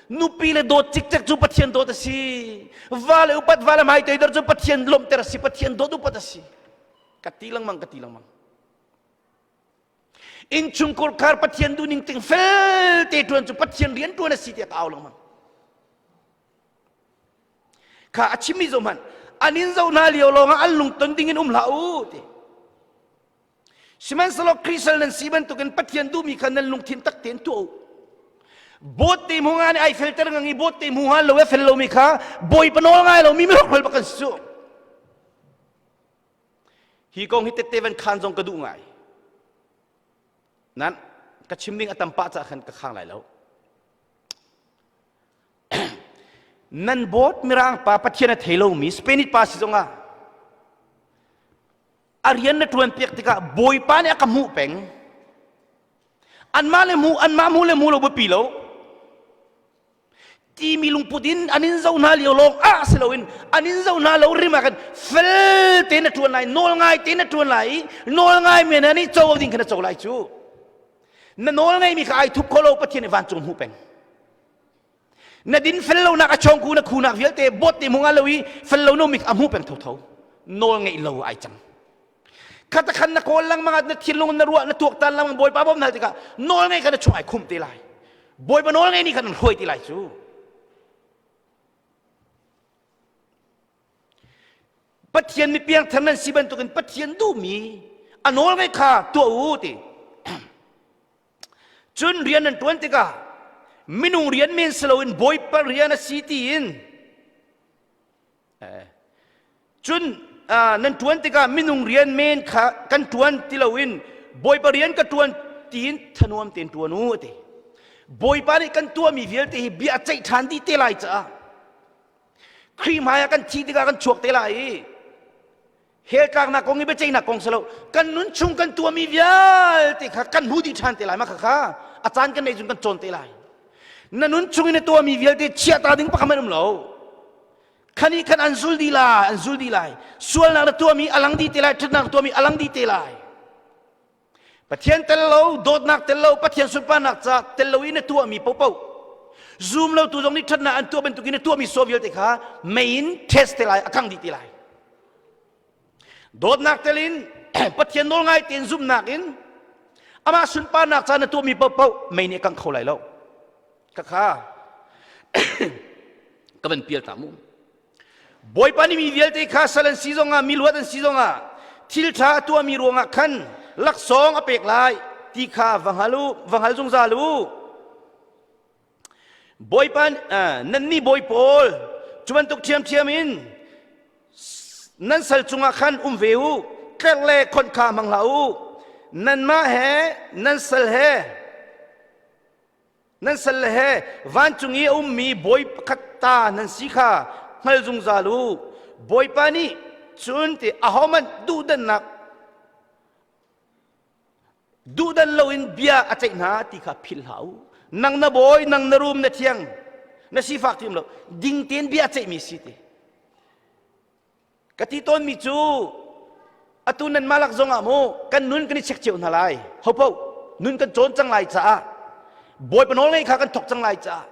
nupi le dawt cikcek cu Pathian dawt a si. Va le upat va le hmai toidor cu Pathian lawmhter a si. Pathian dawt upat a si. Ka ti lengmang ka ti lengmang. Innchungkhar khar Pathian duhning ting fel te ṭuan cu Pathian rian ṭuan a si tiah ka au lengmang. Kha a chimmi zoh hmanh an in zoh hna lio lawngah an lungton ding in um hlah u ti. Sihmanhsehlaw Khrih sal nan si bantukin Pathian duhmi kha nan lungthin tak tein tuah u. Bawt te hmu nga nih ai felter ngang i bawt te hmu nga lo e fel lomi kha Bawipa nawl ngai lomi mihrokhrol bak kan si cu. Hi kong hi tette van khan zong ka duh ngai. Nan ka chim ding a tam pah caah khan ka khang lai lo. Nan bawt mirang pa Pathian a thei lomi Spanish pa si zongah a rian na ṭuan piak tikah Bawipa nih a ka hmuh peng. Anmah le hmu anmah hmu le hmu lo biapi lo. Timi lungput in an in zoh hna lio lawng ah si loin an in zoh hna lo rim ah khan fel tein na ṭuan lai, nawl ngai tein na ṭuan lai i nawl ngai men ah nih co ding khan na co lai cu. Na nawl ngeimi kha ai thup kho lo Pathian nih vancung hmuh peng. Na din fel lonak a chawngku na khunak vialte bawt te hmu nga lo i fel lo no mi a hmu peng thotho. Nawl ngeih lo ai cang. Khata khan na kawl lengmang ah na thinlung na ruah na tuaktan lengmang Bawipa bawm hna tikah nawl ngei kha na chung ai khumh te lai. Bawipa nawl ngei nih khan an hruai te lai cu. Pathian mi piangthar nan si bantukin Pathian duhmi a nawl ngei kha tuah u ti. Cun rian nan ṭuan tikah minung rian men si loin Bawipa rian a si tiin cun nan ṭuan tikah minung rian men kha kan ṭuan ti loin Bawipa rian ka ṭuan tiin thanuam tein ṭuan u a ti. Bawipa nih kan tuahmi vialte hi bia a ceih ṭhan dih te lai caah Khrih hmai ah kan thih tikah kan chuak te lai i hell tlaknak kong i biaceihnak kong si lo kan nun chung kan tuahmi vialte kha kan hmu dih ṭhan te lai mah kha a caan kan neih cun kan cawn te lai na nun chung in na tuahmi vialte chiahta ding pakhat hmanh um lo khani khan an zul dih lai an zul dih lai sualnak na tuahmi a lang dih te lai ṭhatnak na tuahmi a lang dih te lai Pathian tel lo, dawtnak tel lo, Pathian sunparnak ca tel lo in na tuahmi paohpaoh zum lo tu zong nih ṭhatnak an tuah bantukin na tuahmi saw vialte kha mei in test te lai, a kang dih te lai. Dawtnak tel in Pathian nawl ngai tein zumhnak in amah sunparnak ca na tuahmi paohpaoh mei nih a kang kho lai lo. Khakha ka van pial ta mu. Bawipa nih mi vialte kha sal an si zongah miluat an si zongah thil ṭha a tuahmi ruangah khan laksawng a pek lai ti kha va hngal u, va hngal zungzal u. Bawipa nannih bawi pawl cu bantuk ṭhiamṭhiam in nan sal cungah khan um ve u, tlerh le khonh kha hmang hlah u. Nanmah he nan sal he Nan salle he vancung i a ummi bawi pakhat ta nan si kha hngal zungzal u. Bawipa nih cun ti ahohmanh duhdannak duhdan loin bia a ceih hna ti kha philh hlah u. Nang na bawi, nang na rum, na thiang, na sifak ti um lo. Ding tein bia a ceihmi si ti. Ka ti tawnmi cu atu nan malak zongah mu kan nun kan i check cio hna lai. Hopo nun kan cawn cang lai caah Bawipa nawl ngeih kha kan thok cang lai caah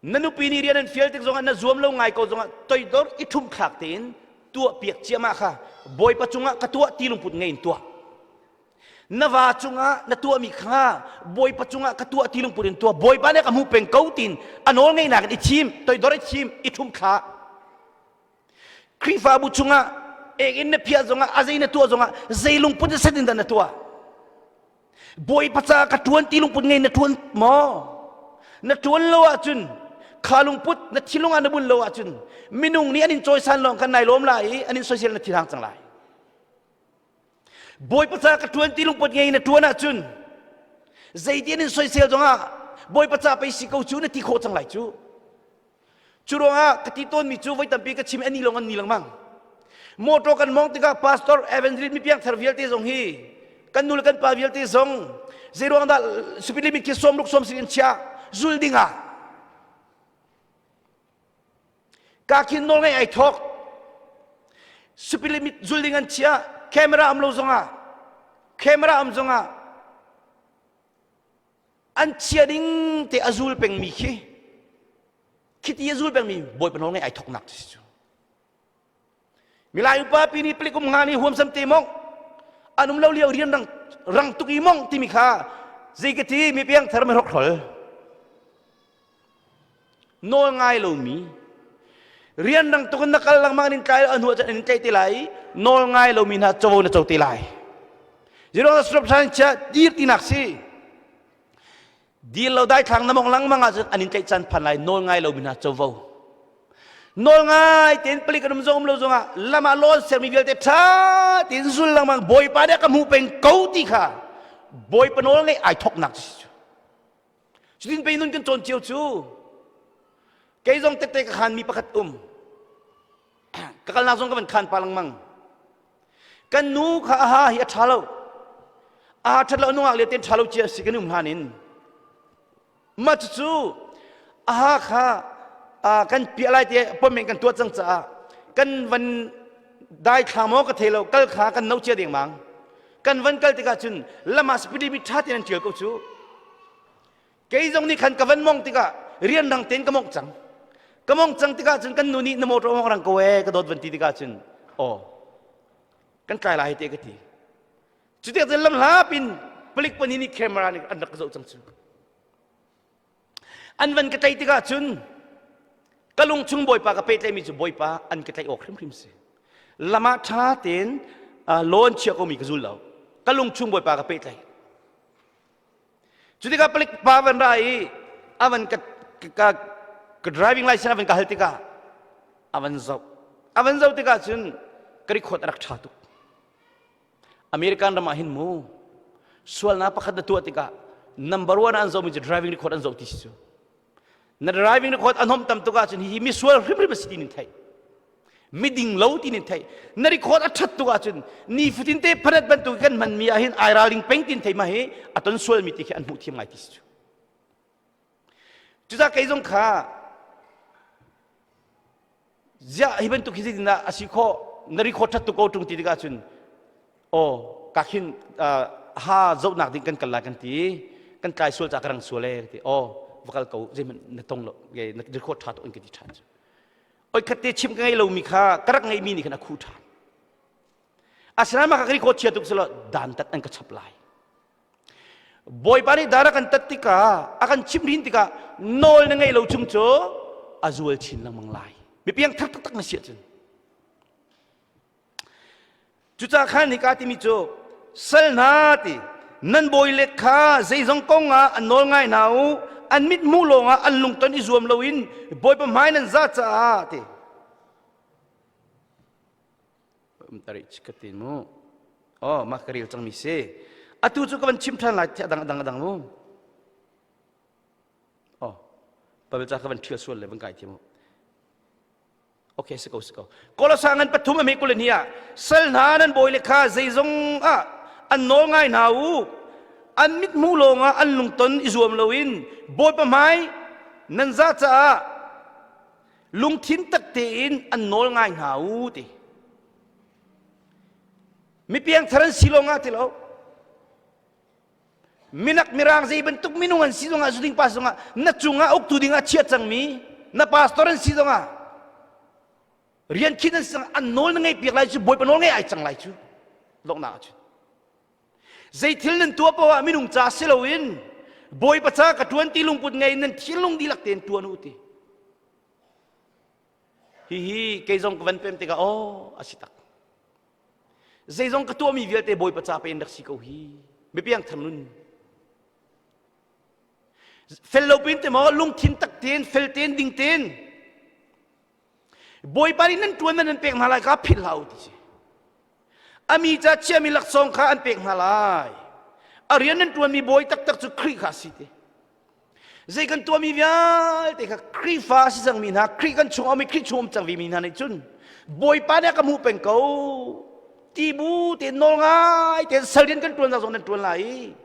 na nupi nih rian an fial tik zongah na zuam lo ngai ko zongah toidor i ṭhum thlak tein tuah piak ciahmah kha Bawipa cungah ka tuah ti lungput ngei in tuah. Na va cungah na tuahmi kha Bawipa cungah ka tuah ti lungput in tuah. Bawipa nih ka hmuh peng ko tiin a nawl ngeihnak in i thim, toidor i thim, i ṭhum thla. Khrihfabu chungah ek in na phiah zongah a zei na tuah zongah zei lungput in set in dah na tuah? Bawipa caah ka ṭuan ti lungput ngei na ṭuan maw? Na ṭuan lo ahcun kha lungput na thinlung ah na bun lo ahcun minung nih an in cawisan lawng khan nai lawm lai i an in soisel na thinhang cang lai. Bawipa ca ka ṭuan ti lungput ngei na ṭuan ahcun zeiti an in soisel zongah Bawipa ca pei si ko cu na ti khawh cang lai cu. Cu ruangah ka ti tawnmi cu voi tampi ka chim ani lawng an ni lengmang. Motor kan mong tikah pastor evangelist mi piangthar vialte zong hi kan nu le kan pa vialte zong zei ruang dah speed limit khi sawm ruk sawm sin in chia zul dingah Ka khin nawl ngei ai thawk. Speed limit zul ding an chia. Camera am lo zongah camera am zongah an chia ding te a zul pengmi khi khiti a zul pengmi bawipa nawl ngei ai thawknak cu si cu. Milai upa pi nih palik um nga nih huamsam te mong an um lo lio rian rang rang tuk i mong timi kha zei ka ti mi piang thar mi hrokhrol nawl ngai lomi rian rang tuk in na kal lengmang in tlai a hnu ah in tlaih te lai nawl ngai lomi hna covo na co te lai Zero stop sign chia dir tinak si dir lo dai thlang na mong lengmang ahcun an in tlaih caan phan lai nawl ngai lomi hna covo nawl ngai tein palik an um zong um lo zongah lam ah lawn sermi vialte ṭha tein zul lengmang bawipa nih a ka hmuh peng ko ti kha bawipa nawl ngeih ai thoknak cu si cu cutin pei nun kan cawn cio cu. Kei zong tette ka khanmi pakhat um. Ka kalnak zong ka van khan pa lengmang. Kan nu kha aha hi a ṭha lo. A ṭhat lo nungak le ten ṭha lo cia si kan um hlan in. Mah cucu aha kha kan piah lai te appointment kan tuah cang caah kan van dai thla maw ka thei lo kal kha kan no cia dengmang. Kan van kal tikah cun lam ah speed limit ṭha tein an ṭial ko cu. Kei zong nih khan ka van mong tikah rianrang tein ka mongh cang. Ka mong cang tikah cun kan nu nih na motor mong rang ko ee ka dawt van ti tikah cun aw kan tlai lai te ka ti. Cutik cun lamhlap in palik pahnih nih camera nih an rak ka zoh cang cu. An van ka tlaih tikah cun ka lung chung bawipa ka pehtlaihmi cu bawipa an ka tlaih awk hrimhrim si. Lam ah ṭha tein law an chiah komi ka zul lo. Ka lung chung bawipa ka pehtlaih. Cu tikah palik pa van ra i a van ka, ka, ka driving license a van ka hal tikah a van zoh. A van zoh tikah cun ka record a rak ṭha tuk. American ram ah hin mu sualnak pakhat na tuah tikah number one an zohmi cu driving record an zoh ti si cu. Na driving record a hnom tam tuk ahcun hihi misual hrimhrim a si ti nin theih. Miding lo ti nin theih. Na record a ṭhat tuk ahcun nifatin te phanet bantuk kan hmanmi ah hin ai ralring peng tin thei ma hi a ton sualmi ti khi an hmuh thiam ngai ti si cu. Cucah kei zong kha ziah hi bantuk hi zeitindah a si khawh na record ṭhat tuk ko ṭung ti tikah cun aw ka khin ha zohnak ding kan kal lai kan ti kan tlai sual ca ka rang sual e ti aw va kal ko zeihmanh na tong lo na record ṭha tuk in ka ti ṭhan cu oi khat te chim ka ngei lomi kha ka rak ngeihmi nih khan a khu ṭhan asinain mah ka record chia tuk selaw dantat an ka chap lai Bawipa nih dar a kan tat tikah a kan chimhrin tikah nawl na ngeih lo chung cu a zual chin lengmang lai. Mipiang thar taktak na si ahcun. Cucaah khan hika timi cu sal hna ti nan bawi le kha zeizong kong ah an nawl ngai hna u an mit hmuh lawngah an lungton i zuam loin Bawipa hmai nan za caah ti Tari chikatin mu. Oh, mah ka rel cangmi si. Atu cu ka van chim ṭhan lai adang adang adang mu. Oh, Bible ca ka van ṭhial sual le van kai thiam mu. Okay, si ko si ko. Kolosa ngan pathum a me kul ni ah sal hna nan bawi le kha zeizong ah an nawl ngai hna u. An mit hmu lawngah an lungton i zuam loin Bawipa hmai nan za caah lungthin tak tein an nawl ngai hna u ti mipiang thar an si lawng ah ti lo minak mirang zei bantuk minung an si zongah zuding pa zongah na cungah uktu dingah chiat cangmi na pastor an si zongah rian khin an si zongah an nawl na ngei piak lai cu bawipa nawl ngei ai cang lai cu donghnak ah cun zei thil nan tuah paoh ah minung ca si loin bawipa ca ka ṭuan ti lungput ngei nan thinlung dihlak tein ṭuan u ti hihi kei zong ka van pem tikah aw a si tak zeizong ka tuahmi vialte bawipa ca pe in rak si ko hi mipiang thar nun fel lo pin te maw lungthin tak tein fel tein ding tein Bawipa nih nan ṭuan man nan pek hna lai kha philh hlah u ti si. A mi ca chiami laksawng kha an pek hna lai. A rian nan ṭuanmi bawi taktak cu Khrih kha a si ti. Zei kan tuahmi vialte kha Khrihfa a si cangmi hna, Khrih kan chung um i Khrih chung um cang vimi hna nih cun Bawipa nih a ka hmuh peng ko ti bu tein nawl ngai tein sal rian kan ṭuan zong nan ṭuan lai i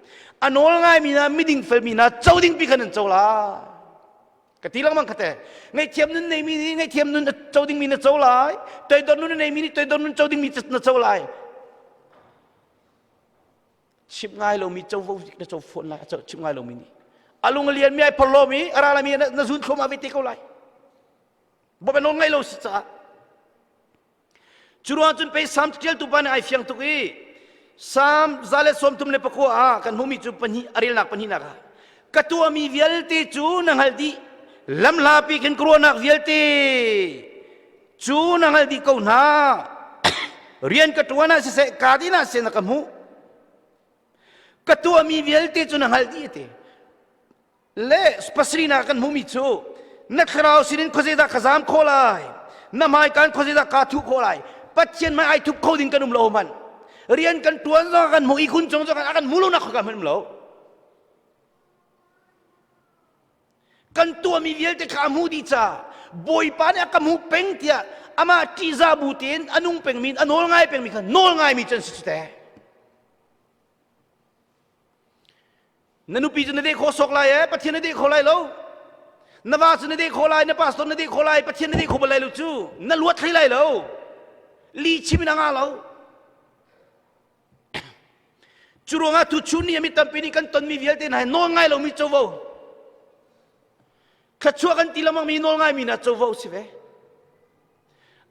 a nawl ngaimi hna miding felmi hna co ding pi kha nan co lai. Ka ti lengmang khate. Ngaihthiam nun neimi nih ngaihthiam nun a co dingmi na co lai. Toidor nun a neimi nih toidor nun co dingmi na co lai. Chimh ngai lomi covo na co fawn lai. Chimh ngai lomi nih. A lung a lianmi ai phorhlawmi a ra lami na zun thluahmah ve te ko lai. Bawipa nawl ngai lo si caah. Cu ruang cun pei Salm ṭialtu pa nih ai fiang tuk i Salm 139 ah kan hmuhmi cu pahnih a relnak pahnihnak ah ka tuahmi vialte cu na hngalh dih lamhlapi khin ka ruahnak vialte cu na hngalh dih ko hna rian ka ṭuan ah siseh kaa din ah siseh na ka hmuh ka tuahmi vialte cu na hngalh dih a ti Le pasarihnak kan hmuhmi cu na thlarau sinin khuazeidah ka zaam khawh lai na hmaikaan khuazeidah kaa thuh khawh lai Pathian hmai ai thup kho ding kan um lo hmanh rian kan tuan zong kan hmuh ihkhun cung zong a kan hmu lo nak kan um lo kan tuahmi vialte kha a hmuh dih ca. Bawipa nih a ka hmu peng tiah amah ṭihzah bu tein a nung pengmi a nawl ngai pengmi kha nawl ngaimi cu an si cu teh. Na nupi cu na deh khawh sawk lai ee, Pathian na deh kho lai lo. Na va cu na deh khawh lai, na pastor na deh khawh lai, Pathian na deh kho bal lai lo cu. Na luat hlei lai lo. Li chim in a nga lo. Cu ruangah tuchun ni mi tampi nih kan tonmi vialte hna hi nawl ngai lomi covo. Thluachuah kan ti lengmang mi nawl ngaimi na covo si ve.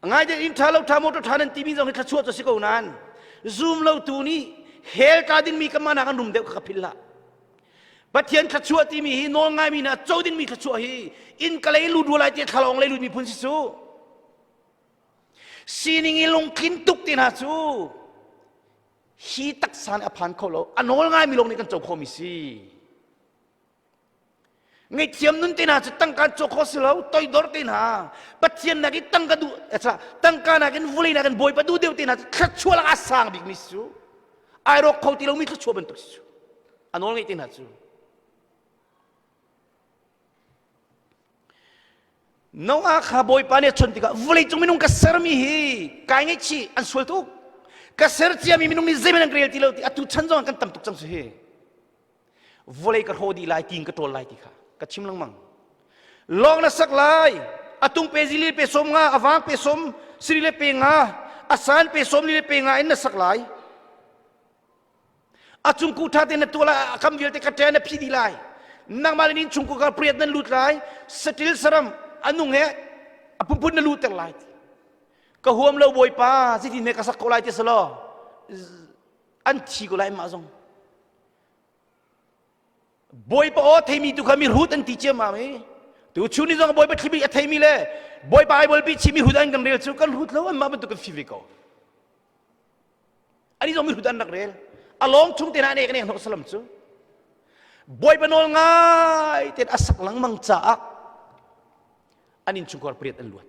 Ngai deuh inn ṭha lo ṭha motor ṭha nan timi zong hi thluachuah cu si ko nain zum lo tu nih hell tla dingmi kan mah nak an rum deuh kha ka philh hlah. Pathian thluachuah timi hi nawl ngaimi na co dingmi thluachuah hi inn ka lei lut rua lai ti thlalawng lei lut miphun si cu. Sining i lungtlin tuk te hna cu hi taksa nih a phan kho lo a nawl ngaimi lawng nih kan co khomi si. Ngaihthiam nun te hna cu tangka cawk khawh si lo toidor te hna Pathian nak i tangka duh tangka nakin vulei nakin Bawipa duh deuh te hna cu thluachuah lak a sang bikmi si cu ai rawk kho ti lomi thluachuah bantuk si cu a nawl ngeih te hna cu Noah kha Bawipa nih a chawnh tikah vawleicung minung ka sermi hi kai ngaihchih an sual tuk ka ser ciami minung nih zeihmanh an ka rel ti lo ti atu chan zong ah kan tam tuk cang su hi vawlei ka hrawh dih lai tiin ka ṭawl lai ti kha ka chim lengmang lawng na sak lai atung pe zili pe som nga avang pe som siri le pe nga asan pe som li le pe nga in na sak lai a cungku ṭha tein na tuah lai a kam vialte ka ṭe na phi dih lai nangmah le nin chungku ka priat nan lut lai satil saram anung he a phunphun na luhter lai ka huam lo bawipa zeitin he ka sak ko lai ti selaw an thi ko lai mah zong Bawipa aw theimi tu kha mi hrut an ti ciammam i tu chun ni zong Bawipa thlimi a theimi le Bawipa ai bolpi chimi hrut an kan rel cu kan hrut lo anmah bantuk kan fi ve ko ani zong mi hrut an rak rel a lawng chung te na nek nek hnok salam cu Bawipa nawl ngai ten a sak lengmang caah an innchungkhar pariat an luat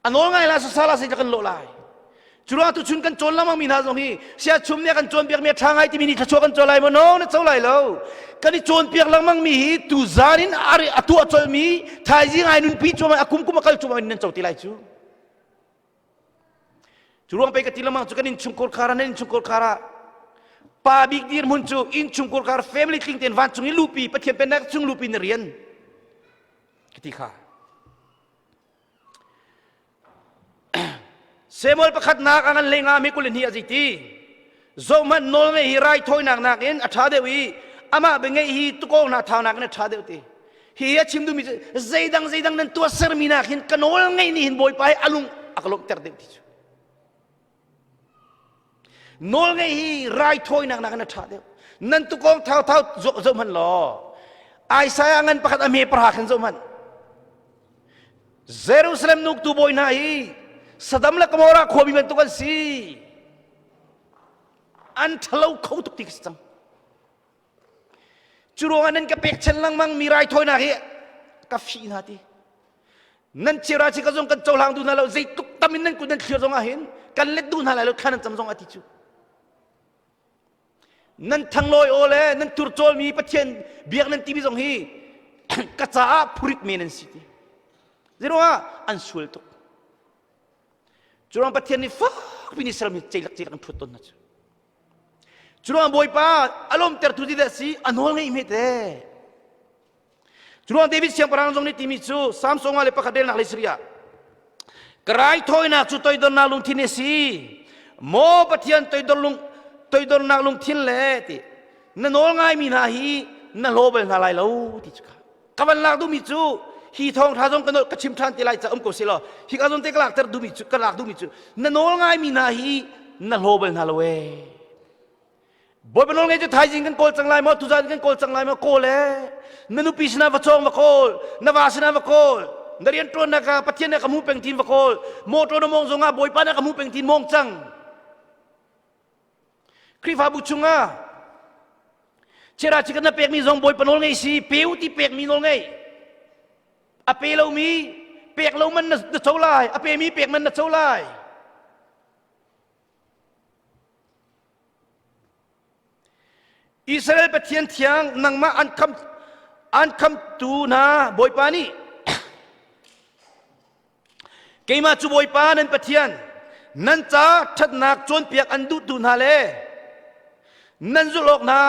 a nawl ngai la sasala sei kan lawh lai curuang tu chun kan cawn lengmang mi hna zong hi sia chum nih kan cawnpiak mi a ṭha ngai timi nih thluachuah kan caw lai maw no na co lai lo kan i cawnpiak lengmang mi hi tu zan in a tuah colh mi thaizing ai nunpi cuahmah a kum kum a kal cuahmah in nan co ti lai cu cu ruang pei ka ti lengmang cu kan innchungkhar khar ah nan innchungkhar khar ah pa bik dirhmun cu innchungkhar khar family tling tein vancung i lupi Pathian pennak chung lupi na rian ka ti kha Samuel pakhatnak a ngan hlei nga mi 22 a ti. Zohhmanh nawl ngeih hi raithawinak nakin a ṭha deuh i amah bia ngeih hi tukawng hna thau nakin a ṭha deuh ti. Hi a chim duhmi cu zeidang zeidang nan tuahsermi nak hin ka nawl ngeih nih hin Bawipa hi a lung a ka lawmhter deuh ti cu. Nawl ngeih hi raithawinak nakin a ṭha deuh. Nan tukawng thau thau zoh hmanh law Isaiah ngan pakhat a hme parha khin zoh hmanh. Jerusalem nuktu bawi hna hi Saddam le Gomorrah khuami bantuk an si. An ṭhalo kho tuk ti ka si cang. Cu ruangah nan ka pekchan lengmang mi raithawinak hi ka fih hna ti. Nan chira chi ka zong kan cohlang duh hna lo zeitluk tam in nan kut nan thlir zong ah hin kan let duh hna lai lo thla nan cam zong ah ti cu. Nan thanglawi aw le nan turcawlmi Pathian biak nan timi zong hi ka caah phurit men an si ti. Zeiruangah an sual tuk. Curuang Pathian nih fakpi nih Israel mi ceilak ceilak an ṭhuat tawn hna cu. Curuang Bawipa a lawmtertu ti dah si a nawl ngeih hme te. Curuang David siangpahrang zong nih timi cu Samsung le pakhat relnak le Syria ka raithawinak cu toidornak lungthin a si maw Pathian toidor lung toidornak lungthin le ti na nawl ngaimi hna hi na hlaw bal hna lai lo ti cu ka van lak duhmi cu hi thawng tha zong ka ka chim than ti lai ca um ko si law hi ka zon te ka lakter duhmi cu ka lak duhmi cu na nawl ngaimi hna hi na hlaw bal hna lo ee Bawipa nawl ngei cu thaizing kan kawl cang lai maw tuzan kan kawl cang lai maw kawl ee na nupi sinah va cawng va kawl na va sinah va kawl na rian ṭuannak ah Pathian nih ka hmu peng tin va kawl motor na mawng zongah Bawipa nih ka hmu peng tin mawng cang Khrihfabu chungah chera chikan na pekmi zong Bawipa nawl ngei si peu ti pekmi nawl ngei a pe lomi pek lo man na co lai a pemi pek man na co lai Israel Pathian thiang nangmah an kham an khamtu hna Bawipa nih. Keimah cu Bawipa nan Pathian, nan ca ṭhatnak cawnpiak an duhtu hna le nan zulh awk hna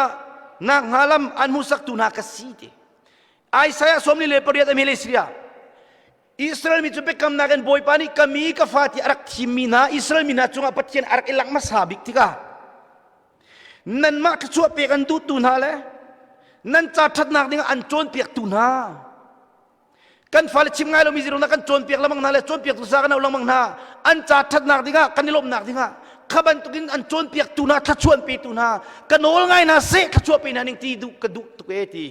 nak hnga lam an hmuhsaktu hna ka si ti. Isaiah 48 a mele Syria. Israel mi cu biakamnak in Bawipa nih ka mi ka fa ti a rak thimmi hna Israel mi hna cungah Pathian a rak i langh hmasa bik tikah nanmah thluachuah pek an duhtu hna le nan ca ṭhatnak dingah an cawnpiaktu hna kan fale chim ngai lomi zirung kan cawnpiak lengmang hna le cawnpiaktu sa kan auh lengmang hna an ca ṭhatnak dingah kan i lawmhnak dingah kha bantukin an cawnpiaktu hna thluachuah an petu hna ka nawl ngai hna seh thluachuah pe hna ning ti duh ka duh tuk e ti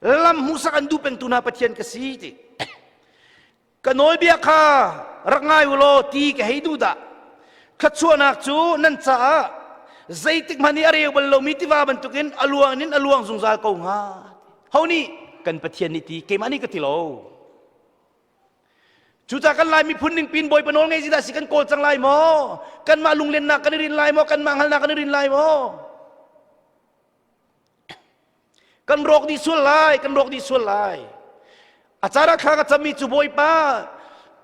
lam hmuhsak an duh pengtu hna Pathian ka si ti ka nawlbia kha rak ngai u law ti ka hei duh dah thluachuahnak cu nan caah zeitik hmanh i a reu bal lomi tiva bantukin a luang in a luang zungzal ko hnga ho nih kan Pathian nih ti keimah nih ka ti lo Cucaah kan Lai miphun ning pin Bawipa nawl ngei dah si kan kawl cang lai maw? Kanmah lunglennak kan i rin lai maw? Kanmah hngalnak kan i rin lai maw? Kan rawk dih sual lai, kan rawk dih sual lai. A caan ah thla ka cammi cu Bawipa,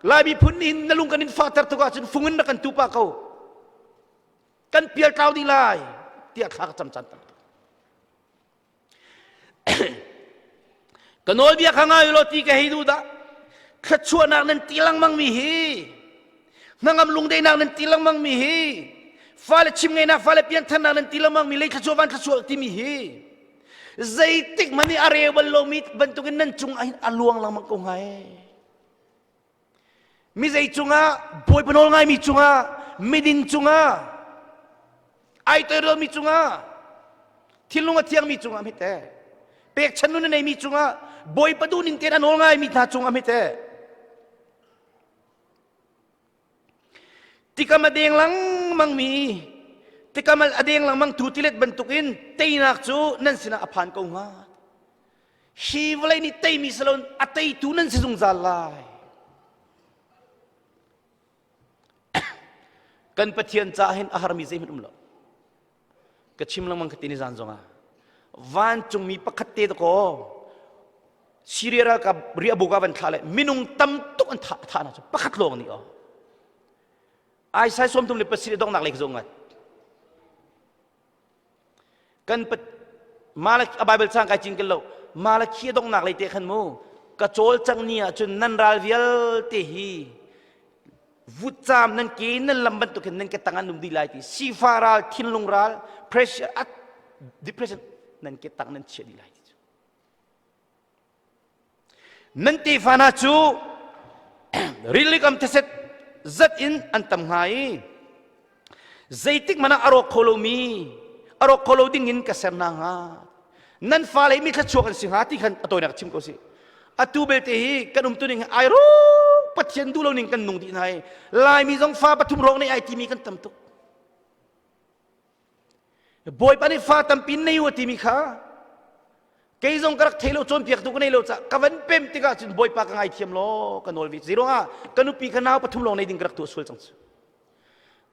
Lai miphun nih na lung kan in fahter tuk ahcun fung in na kan tupa ko. Kan pial tlau dih lai tiah thla ka cam caan tam Ka nawlbia kha ngai law ti ka hei duh dah. Thluachuahnak nan ti lengmang mi hi hnangam lungdeinak nan ti lengmang mi hi fale chim ngeinak fale piantharnak nan ti lengmang mi lei thluachuah van thluachuah timi hi zeitik hmanh i a reu bal lomi bantukin nan cung ah hin a luang lengmang ko hnga ee mi zei cungah bawipa nawl ngaimi cungah miding cungah ai toirelmi cungah thinlung a thiangmi cungah hmete pekchan nun a neimi cungah bawipa duhning tein a nawl ngaimi hna cungah hmete tikam a deng lengmang mi tikam a deng lengmang tu tilet bantukin teinak cu nan sinah a phan ko hnga Hi vawlei nih teimi si loin a teitu nan si zungzal lai. Kan Pathian caah hin a harmi zeihmanh um lo. Ka chim lengmang ka ti ni zan zongah. Vancungmi pakhat te dakaw Syria ralkap riahbuk ah van thlah le minung tam tuk an thah thah hna cu pakhat lawng nih aw. Aisai 37 donghnak lei ka zoh ngat. Kan Malak a Bible cang kai cin kel lo. Malakhi a donghnak lei te khan mu ka cawl cang ni ahcun nan ral vialte hi vutcaam nan ke nan lam bantuk hin nan ke tang an um dih lai ti sifa ral thinlung ral pressure depression nan ke tang nan chia dih lai ti cu Nan tefa hna cu rili kam theset zat in an tam hnga i zeitik hmanh ah a rawk kho lomi a rawk kho lo ding in ka ser hna hnga. Nan fale mi thluachuak an si hnga ti khan a tawinak chim ko si. Atu belte hi kan umtu ning ai ro Pathian duh lo ning kan nung dih hna i Laimi zong fa pathum rawk nei ai timi kan tam tuk. Bawipa nih fa tampi nei u a timi kha kei zong ka rak thei lo cawnpiaktu ka nei lo caah ka van pem tikah cun Bawipa ka ngaithiam law ka nawl ve zeiruangah ka nupi kha nau pathum lawng nei ding ka rak tuah sual cang cu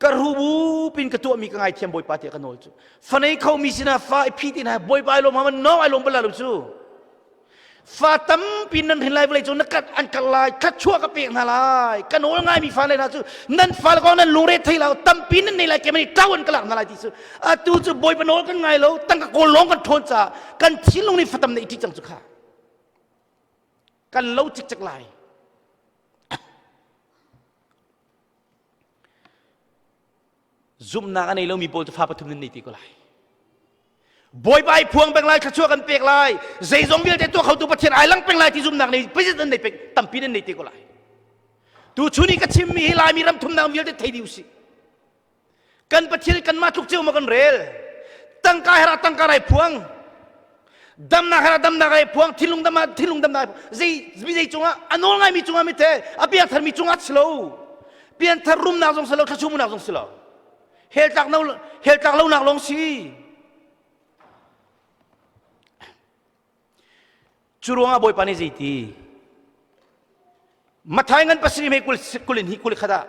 ka rubu pin ka tuahmi ka ngaithiam Bawipa tiah ka nawl cu fanei khomi sinah fa i phi ti hna Bawipa ai lawm ha no ai lawm bal lo cu Fa tampi nan hrin lai vawlei cu na kat an kal lai thluachuah ka pek hna lai ka nawl ngaimi fa le hna cu nan fale kong nan lungre thei lo tampi nan nei lai kemani ṭau an ka lak hna lai ti cu atu cu bawipa nawl kan ngai lo tangka kawl lawng kan ṭhawn caah kan thinlung nih fatam na i ṭih cang cu kha kan lo cikcek lai Zumhnak a nei lomi pawl cu fa pathum nan nei ti ko lai. Bawipa ai phuang peng lai, thluachuah kan pek lai, zeizong vialte tuah khotu Pathian ai lang peng lai ti zumhnak nei pazit nan nei peng, tampi nan nei te ko lai. Tu chun i ka chimmi hi Laimi ram thumnak vialte thei dih usih. Kan Pathian kanmah tluk cio ma kan rel. Tangka herah tangka rai phuang. Damnak herah damnak rai phuang, thinlung dam ah thinlung damnak zei mi zei cungah a nawl ngaimi cungah mi te a piangthar mi cungah si lo. Pianthar rumnak zong si lo, thluachuahnak zong si lo. Hell tlak no hell tlak lonak lawng si. Cu ruangah Bawipa nih zeiti? Mathai ngan pasarih mei kul kulin hi kul khat ah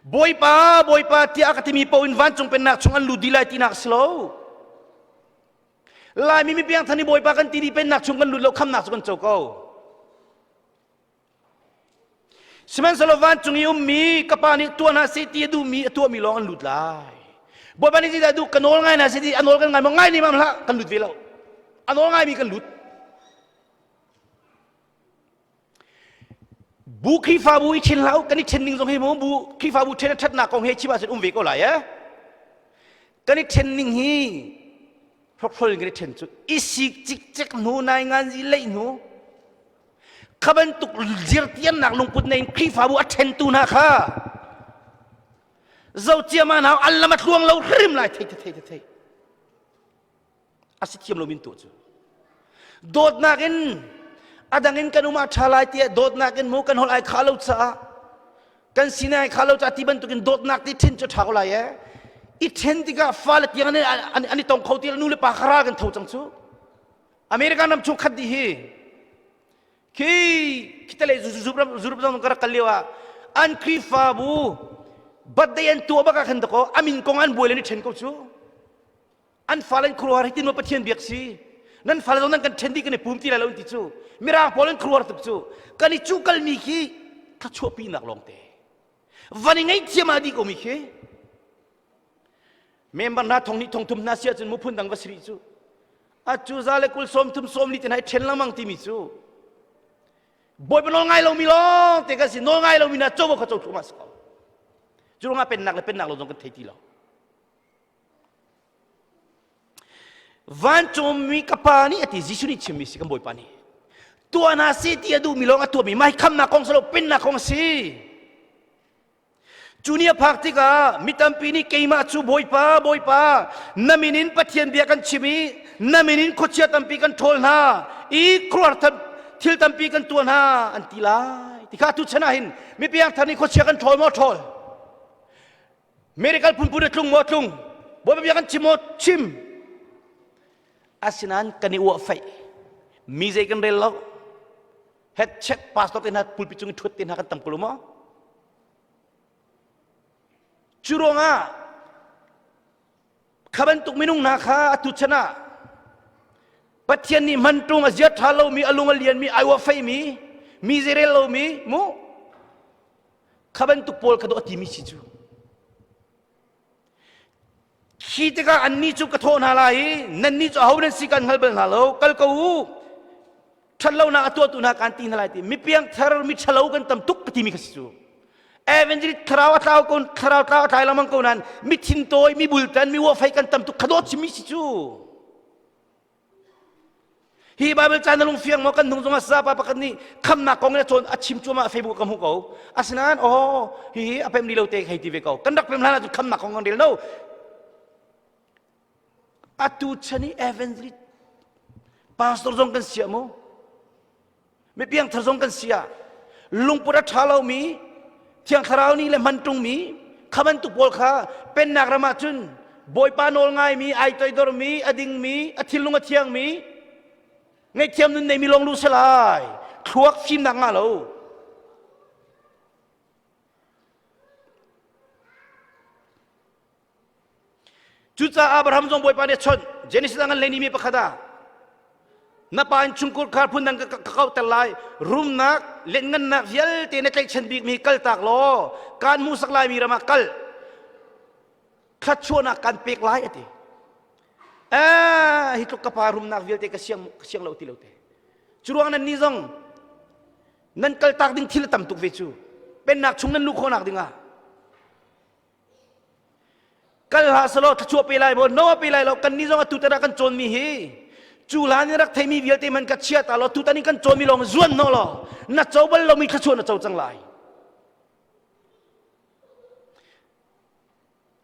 Bawipa Bawipa tiah a ka timi paoh in vancung pennak chung an lut dih lai tinak si lo. Laimi mi piangthar nih Bawipa kan ti dih pennak chung kan lut lo khamnak cu kan co ko. Sihmanhsehlaw vancung i ummi ka Pa nih tuah hna seh ti a duhmi a tuahmi lawng an lut lai. Bawipa nih zeidah duh ka nawl ngai hna seh ti a nawl kan ngai maw ngai nih mam hlah kan lut ve lo. A nawl ngaimi kan lut. Bu Khrihfabu i ṭhen hlah u kan i ṭhen ning zong hi mu bu Khrihfabu ṭhen a ṭhatnak kong he chim ahcun um ve ko lai eh. Kan i ṭhen ning hi hrokhrol in kan i ṭhen cu i sik cikcek hnu nai ngan zi leih hnu kha bantuk zirtiannak lungput nei in Khrihfabu a ṭhentu hna kha zocia ma nau an lam a tluang lo hrim lai thei thei thei thei a si thiam lo min tu cu dawtnak in a dang in kan um ah ṭha lai tiah dawtnak in mu kan holh ai kha lo caah kan sinai ai kha lo caah ti bantukin dawtnak ti ṭhen cu ṭha ko lai ee i ṭhen tikah fale tiang an, an, an i tong kho ti nu le pa kha ral kan tho cang cu American ram chung khat dih hi khi khitale zurup zong ka rak kal lio ah an Khrihfabu birthday an tuah bak ah khan dakaw amin kong an buai le ni ṭhen ko cu An fale an khuaruahhar hitin maw Pathian biak si? Nan fale zong nan kan ṭhen dih kan i pum ti lai lo an ti cu. Mirang pawl an khuaruahhar tuk cu. Kan i cuhkalmi khi thluachuahpinak lawngte. Van i ngaihthiam ah dih komi khi. Member hna thong hnih thong thum hna si ahcun mu phun dang va si rih cu. Atu za le kul sawm thum sawm li te hna i ṭhen lengmang timi cu. Bawipa nawl ngai lomi lawng te kan si. Nawl ngai lomi hna covo kha co thluahmah si ko. Cu ruangah pennak le pennak lo zong kan thei ti lo. Vancungmi ka pa nih a ti Jesuh nih chimmi si kan Bawipa nih tuah hna seh ti a duhmi lawng a tuahmi mah hi khamnak kong si lo pennak kong a si. Cu ni a phak tikah mi tampi nih keimah cu Bawipa Bawipa na min in Pathian bia kan chim i na min in khuachia tampi kan ṭhawl hna i khuaruahhar thil tampi kan tuah hna an ti lai. Ti kha tu chan ah hin mi piangthar nih khuachia kan ṭhawl maw ṭhawl? Miracle phunphun a tlung maw tlung Bawipa bia kan chim maw chim asinain kan i uah feih mi zei kan rel lo head check pastor te hna pulpit cung i ṭhuat te hna kan tam ko lo maw cu ruangah kha bantuk minung hna kha atu chan ah Pathian nih hman ṭung a zia ṭha lomi a lung a lianmi ai uah feihmi mi zei rel lomi mu Kha bantuk pawl kha dawh a timi si cu. Khi tikah annih cu ka thawh hna lai i nannih cu aho nan si kan hngal bal hna lo kal ko u ṭhatlonak a tuahtu hna kaan ti hna lai ti mi piangthar mi ṭhalo kan tam tuk ka timi kha si cu evangelist thlarau a tlau ko thlarau tlau a tlai lengmang ko nain mi thintawi mi bultan mi uafei kan tam tuk kha dawt chimmi si cu Hi Bible ca na lungfiang maw kan hnung zongah sapa pakhat nih khamnak kong in a cawn a chim cuahmah Facebook ka hmuh ko. Asinain oh hihi a pem li lo te hei ti ve ko. Kan rak pem hlan ahcun khamnak kong kan rel no. Atu chan i evangelist pastor zong kan sia mu. Mi piangthar zong kan si ah lungput a ṭha lomi Thiang Thlarau nih le hman ṭungmi kha bantuk pawl kha pennak ram ah cun Bawipa nawl ngaimi, ai toidormi, a dingmi, a thinlung a thiangmi, ngaihthiam nun neimi lawng lu selai thluak fimnak ngah lo. Cucaah Abraham zong Bawipa nih a chawnh. Genesis ah ngan hlei mi pakhat ah na pa in chungkur khar phun dang ka kauhter lai rumnak lengngannak vialte na tlaihchan bikmi kaltak law kaan hmuhsak laimi ram ah kal thluachuahnak kan pek lai a ti eh hi tluk ka pa rumnak vialte ka siang ka siang lo ti lo te cu ruang nan ni zong nan kaltak ding thil a tam tuk ve cu pennak chung nan luh khawhnak dingah Kal hlah selaw thluachuah pe lai maw no pe lai lo kan nih zong atu tan ah kan cawnmi hi cu hlan in rak theimi vialte man ka chia ta law tutan in kan cawnmi lawng zuan hnawh law na co bal lomi thluachuah na co cang lai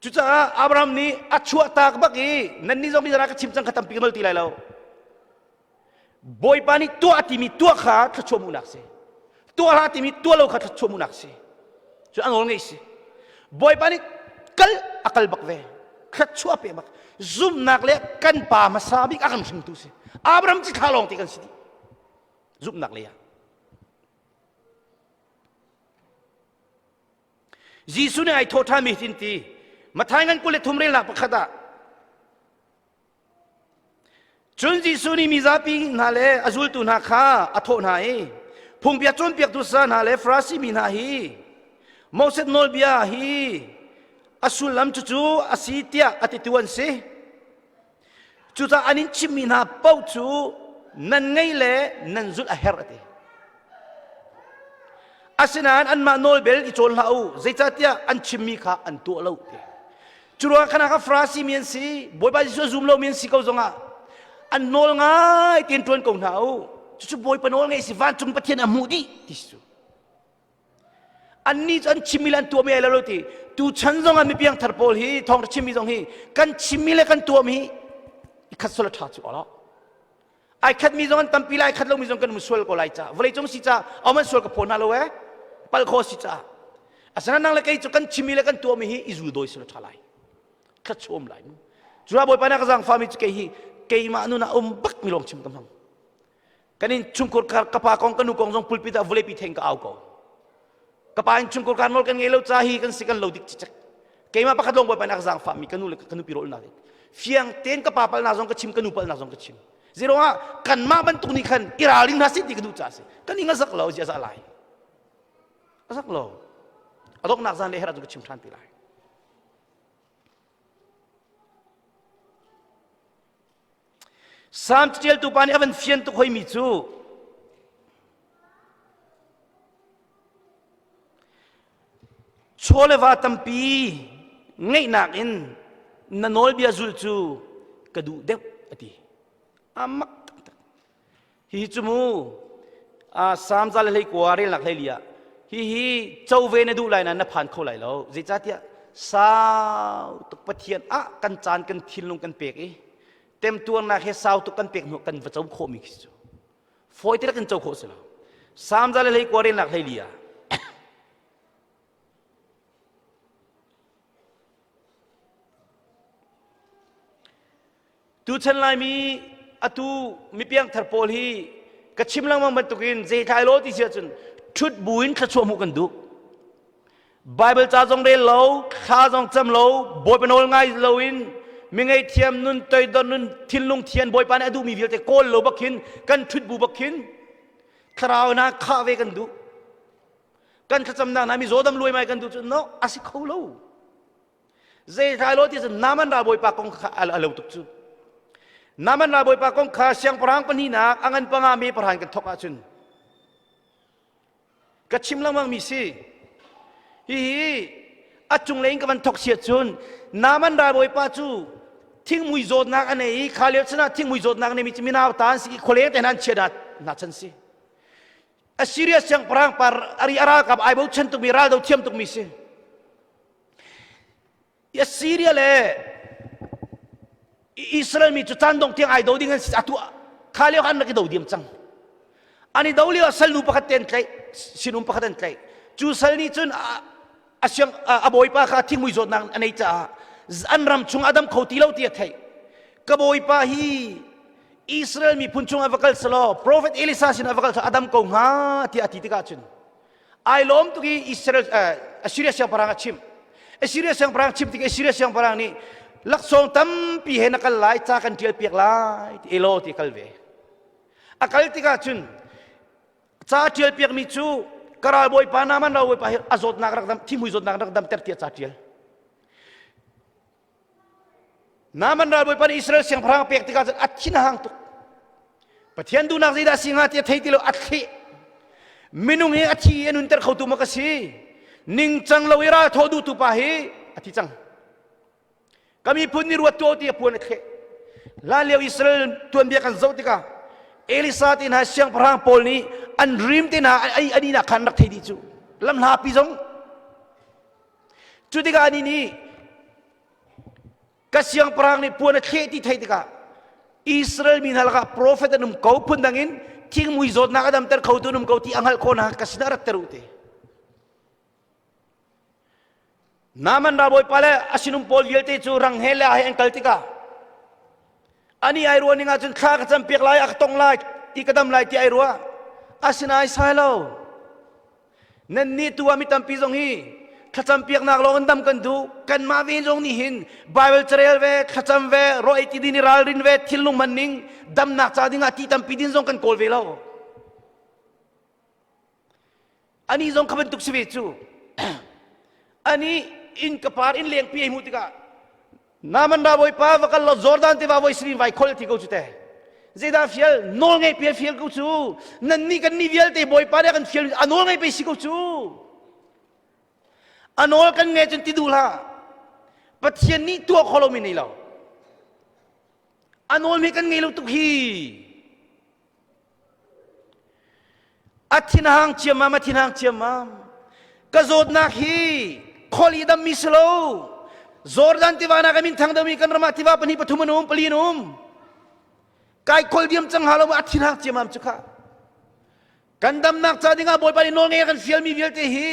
cucaah Abraham nih a chuahtak bak i nannih zong nih ka chim cang kha tampi ka nol ti lai lo Bawipa nih tuah timi tuah kha thluachuah hmuhnak si. Tuah hlah timi tuah lo kha thluachuah hmuhnak si. Cu a nawl ngeih si. Bawipa nih kal a kal bak ve. Thluachuah pe bak. Zumhnak le kan pa hmasa bik a kan hringtu si. Abraham ci thla lawng te kan si dih. Zumhnak lei ah. Jesuh nih ai thawh ṭhanmi hitin ti. Matthai ngan 23 relnak pakhat ah Cun Jesuh nih mizapi hna le a zultu hna kha a thawh hna i, Phungbia cawnpiaktu sa hna le Farasi mi hna hi Moses nawlbia hi a sullam cucu a si tiah a titu an si. Cucaah an in chimmi hna paoh cu nan ngei le nan zulh a herh a ti. Asinain anmah nawl bel i cawn hlah u, zeicahtiah an chimmi kha an tuah lo ti. Cu ruangah khan kha Farasi mi an si, Bawipa Jesuh a zum lomi an si ko zongah an nawl ngai tein ṭuan ko hna u. Cucu Bawipa nawl ngei si vancung Pathian a hmuh dih ti si cu. Annih cu an chimmi le an tuahmi ai lo lo ti. Tu chan zongah mi piangthar pawl hi thawngṭha chimmi zong hi kan chimmi le kan tuahmi hi i khat sual a ṭha cu ala. Ai khatmi zong an tampi lai, khat lomi zong kan um sual ko lai ca. Vawlei cung si ca, aman sual ka phaw hna lo eh. Pal kho si ca. Asana nang le kei cu kan chimmi le kan tuahmi hi i zul dawi sual a ṭha lai. Thla lai mu. Cu Bawipa na ka zaangfahmi cu kei hi keimah nun ah um bak mi lawng chim ka hmang. Kan in chungkhur ka pa kong ka nu kong zong pulpit ah vawleipi theng ka au ko. Ka pa in chungkhur kar nawl kan ngei lo ca hi kan si kan lo dik cicek. Keimah pakhat lawng Bawipa nih a ka zaangfahmi ka nu le ka nupi rawlnak fiang tein ka pa palnak zong ka chim ka nu palnak zong ka chim. Zeiruangah kanmah bantuk nih khan i ralring hna sih ti ka duh caah si. Kan ing a zak lo zia za lai. A zak lo. A donghnak zan le her ahcun ka chim ṭhan ti lai. Salm caṭialtu pa nih a van fian tuk hoimi cu chaw le va tampi ngeihnak in na nawlbia zulh cu ka duh deuh a ti. A mak taktak. Hihi cu mu Salm za le 19 relnak hlei li ah hihi co ve na duh lai nain na phan kho lai lo. Zeicahtiah sau tuk Pathian ah kan caan kan thinlung kan pek i temtuarnak he sau tuk kan pek hnu kan va co khawhmi khi cu fawi te kan co khawh si lo. Salm za le 19 relnak hlei li ah Tuchan Laimi atu mipiangthar pawl hi ka chim lengmang bantukin zeithlai law ti si ahcun ṭhut buin thluachuah hmuh kan duh. Bible ca zong rel lo, thla zong cam lo, Bawipa nawl ngai loin mi ngaihthiam nun toidor nun thinlung thian Bawipa nih a duhmi vialte kawl lo bak khin kan ṭhut bu bak khin thlarau hna khah ve kan duh. Kan thlacamnak hna mi zawdam luai mai kan duh cu no a si kho lo. Zeitlai lo ti cun Naaman ralbawipa kong kha a lo tuk cu. Naaman ralbawipa kong kha siangpahrang pahnihnak a ngan panga me pahra in kan thawk ahcun ka chim lengmang mi si. Hihi a cunglei in ka van thawk si ahcun Naaman ralbawipa cu thingmui zawtnak a nei i kha lio chan ah thingmui zawtnak a neimi cu minau ta an si i khualeng te hna an chia hna chan si. Assyria siangpahrang par ari a ralkap ai bochan tukmi raldo thiam tukmi si. Assyria le Israel mi cu caan dong tiang ai do ding an si atu kha lio an rak i do diam cang an i do lio ah salnu pakhat te an tlaih sinum pakhat an tlaih cu sal nih cun a siang a bawipa kha thingmui zawtnak a nei caah an ram chung a dam kho ti lo ti a theih ka bawipa hi Israel miphun chung ah va kal selaw prophet Elisa sin ah va kal selaw a dam ko hnga tiah a ti tikah cun Ai lawm tuk i Israel Assyria siangpahrang a chimh. Assyria siangpahrang chim tik Assyria siangpahrang nih laksawng tampi he na kal lai ca kan ṭial piak lai ti elaw ti kal ve. A kal tikah cun ca ṭial piakmi cu ka ralbawipa Naaman ralbawipa hi a zawtnak rak dam thimhui zawtnak rak damter tiah ca ṭial. Naaman ralbawipa nih Israel siangpahrang a pek tikah cun a thin a hang tuk. Pathian duhnak zeidah a si hnga ti a thei ti lo a thleh. Minung hi a thi i a nunter khotu maw ka si? Ningcang lo i ral thawh duhtu pa hi a thi cang. Ka miphun nih ruat tuah ti a puan a thleh. Hlan lio Israel tuanbia kan zoh tikah Elisa te hna siangpahrang pawl nih an rim te hna ai an ihnak khan rak thei dih cu. Lamhlapi zong Cu tikah anih nih ka siangpahrang nih puan a thleh ti theih tikah Israel mi hna lakah profet an um ko phundang in thingmui zawtnak a damter khotu an um ko ti a hngalh khawh nakhnga ka sinah ratter u ti. Naaman ralbawipa le a sinum pawl vialte cu rang he le he an kal tikah ani ai ruah ning ahcun thla ka cam piak lai a ka tong lai ti ka dam lai ti ai ruah asinain sai lo Nannih tu ah mi tampi zong hi thlacam piaknak lawng in dam kan duh. Kanmah ve zong nih hin Bible carel ve, thlacam ve, raw ei ti din i ralrin ve, thinlung hman ning, damnak ca dingah ti tampi din zong kan kawl ve lo. Ani zong kha bantuk si ve cu. Ani inn ka par inn lengpi ai hmuh tikah Naaman ra bawipa va kal law Jordan tiva voi sirin vai khol ti ko cu te. Zeidah fial? Nawl ngei pe fial ko cu. Nan nih kan nih vialte bawipa nih a kan fial a nawl ngei pe si ko cu. A nawl kan ngei cun ti duh hlah. Pathian nih tuah kho lomi nei lo. A nawl mi kan ngei lo tuk hi. A thinhang ciammam, a thinhang ciammam. Ka zawtnak hi khol i dammi si lo. Jordan tiva nak a min thang deuhmi kan ram ah tiva pahnih pathum an um, pali an um. Kai khol diam cang ha lo a thinhang ciammam cu kha. Kan damnak ca dingah Bawipa nih nawl ngei a kan fialmi vialte hi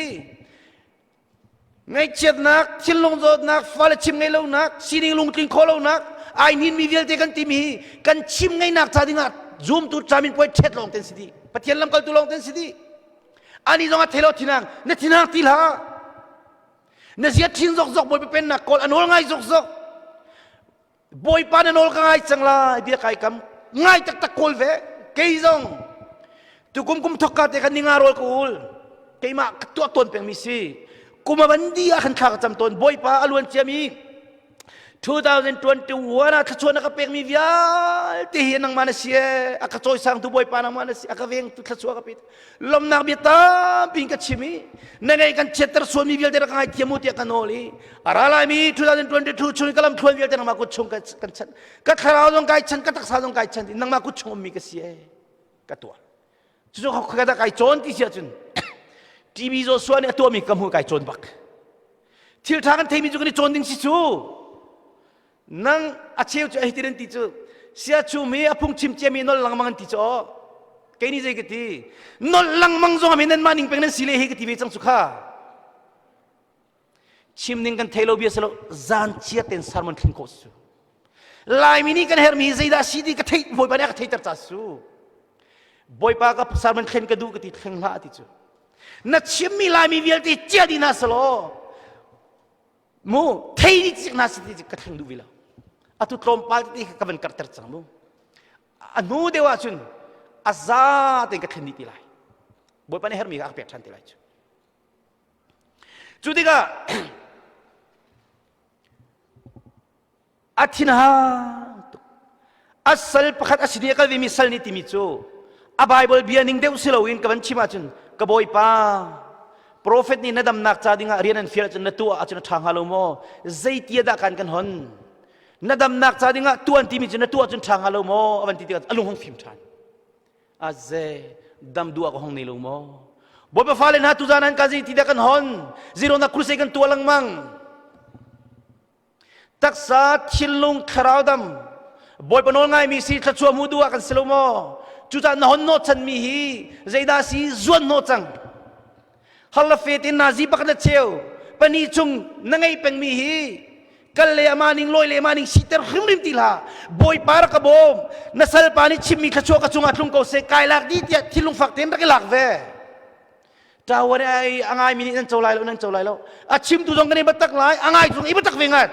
Ngaihchiatnak, thinlung zawtnak, fale chim ngeih lonak, sining lungtling khawh lonak, ai hninmi vialte kan timi hi kan chim ngeihnak ca dingah zumtu camin puai ṭhet lawng ten si dih. Pathian lamkaltu lawng ten si dih. Ani zong a thei lo thinang, na thinang ti hlah. Na zia thin zokzok Bawipa pennak kawl a nawl ngai zokzok. Bawipa na nawl ka ngai cang lai bia kai kam ngai taktak kawl ve kei zong tukum kum thok ka te kan ninga rawl ka ul keimah ka tuah tawn pengmi si kum a van di ah khan thla ka cam tawn Bawipa a luan ciami 2021 ah thluachuah na ka pekmi vialte hi nangmah na si e a ka cawisangtu Bawipa nangmah na si a ka vengtu thluachuah ka pe lomnak bia tampi in ka chim i na ngeih kan chiatter sualmi vialte rak ngai thiam u tiah ka nawl i a ra laimi 2022 chung i ka lamthluan vialte nangmah kut chung kan chan ka thlarau zong kai chan ka taksa zong kai chan nangmah kut chung ummi ka si e ka tuah cucu ka da kai cawn ti si ahcun TB Joshua nih a tuahmi ka hmu kai cawn bak thil ṭha kan theimi cu kan i cawn ding si cu Nang a cheu cu a hitin an ti cu siachum hi a phungchim ciami nol lengmang an ti cu aw kei nih zei ka ti nol lengmang zong ah nan mah ning peng nan si le hi ka ti ve cang cu kha chim ning kan thei lo bia silo zan chia ten sermon thlen khawh su Laimi nih kan hermi zeidah si ti ka theih bawipa nih a ka theiter ca su bawipa ka sermon thlen ka duh ka ti thleng hlah ti cu na chimmi Laimi vialte cia dih hna selaw Mu thei ni cik na si ti ka thleng duh ve lo. Atu tlawmpal tete ka van karter cang mu. A hnu deuh ahcun a za tein ka thlen dih ti lai. Bawipa nih hermi kha a ka pek ṭhan ti lai cu. Cu tikah A thinhang tuk. A sal pakhat a sin i a kal vemi sal nih timi cu a Bible bia ning deuh si loin ka van chim ahcun ka bawipa profet nih na damnak ca dingah rian an fial ahcun na tuah ahcun a ṭha hnga lo maw zeitia dah kan kan hon na damnak ca dingah tuan timi cu na tuah ahcun ṭha hnga lo maw a van ti tikah a lung hung fim ṭhan aze dam duh ah ka hong nei lo maw Bawipa fale hna tuzan an ka zei ti dah kan hon zero na crusade kan tuah lengmang Taksa, thinlung, thlarau dam. Bawipa nawl ngaimi si thluachuah hmu duh ah kan si lo maw? Cucaah na hon hnawh chanmi hi zeidah si zuan hnawh cang. Hal le fet in nazi pakhat le cheu pahnih chung na ngeih pengmi hi kal le ama ning lawi le ama ning siter hrimhrim ti hlah. Bawipa rak ka bawm. Na salpa nih chimmi thluachuah ka cungah tlung ko seh kai lak dih tiah thinlung fak tein rak i lak ve. Ṭawan ai a ngaimi nih nan co lai lo nan co lai lo a chimtu zong kan i biatak lai a ngai zong i biatak ve ngat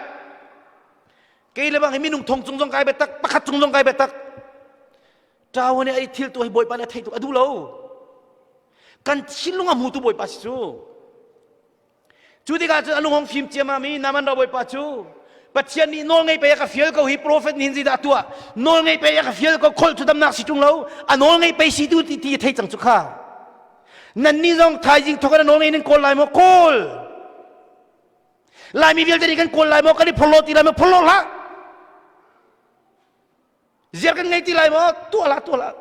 kei le bang hi minung thong cung zong kai biatak pakhat cung zong kai biatak ṭawan ai thil tu hi bawipa nih a theih tuk a duh lo kan thinlung a hmutu bawipa si cu Cu tikah cun a lung hong fim ciammam i Naaman ral bawipa cu Pathian nih nawl ngei pei a ka fial ko hi profet nih hin zeidah a tuah nawl ngei pei a ka fial ko kholh cu damnak si ṭung lo a nawl ngei pei si tu ti ti a thei cang cu kha nannih zong thaizing thawk in a nawl ngei nan kawl lai maw kawl Laimi vialte nih kan kawl lai maw kan i phorhlaw ti lai maw phorhlaw hlah ziar kan ngei ti lai maw tuah hlah tuah hlah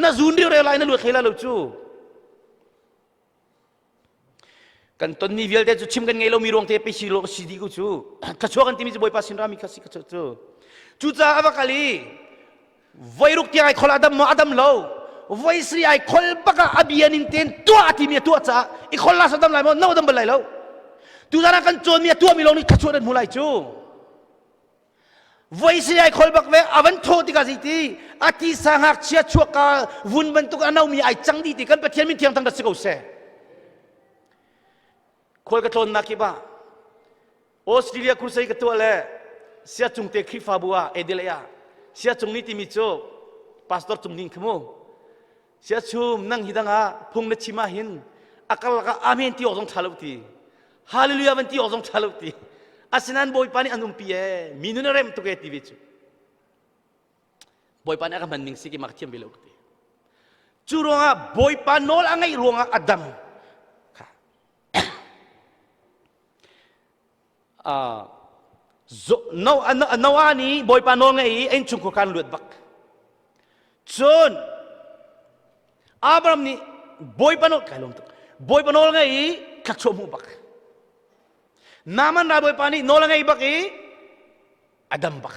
na zun riureu lai na luat hlei lai lo cu Kan tonmi vialte cu chim kan ngei lomi ruang te pe si lo si dih ko cu. Thluachuah kan timi cu Bawipa sin rami kha si ka cu. Cucaah a va kal i voiruk tiang ai khol adam maw adam lo. Voi sri ai khol bak ah a bia ning ten tuah a timi a tuah caah i khol la sadam lai maw no dam bal lai lo. Tuzan ah kan cawnmi a tuahmi lawng nih thluachuah nan hmu lai cu. Voi si ai khol bak ve a van thaw tikah zeiti a tisa ngakchia chuakka vun bantuk a nomi ai cang dih ti kan Pathian min thiang thang rat si ko seh. Khual ka tlawnnak kip ah Australia crusade ka tuah le Siacung te Khrihfabu ah Adelaide ah Siacung ni timi cu pastor cung ning khi mu Siachum nang hi dang ah phung na chim ah hin. A karlak ah amen ti awk zong ṭha lo ti. Hallelujah van ti awk zong ṭha lo ti. Asinain Bawipa nih an umpi ee, mi nun a rem tuk ee ti ve cu. Bawipa nih a ka hman ning si ki mak thiam ve lo ka ti. Cu ruangah Bawipa nawl a ngaih ruangah a dam. Kha. Noah nih Bawipa nawl ngaih i a innchungkhar khan luat bak. Cun Abraham nih Bawipa nawl kai lawm tuk. Bawipa nawl ngaih i thluachuah hmuh bak. Naaman ralbawipa nih nawl a ngei bak i a dam bak.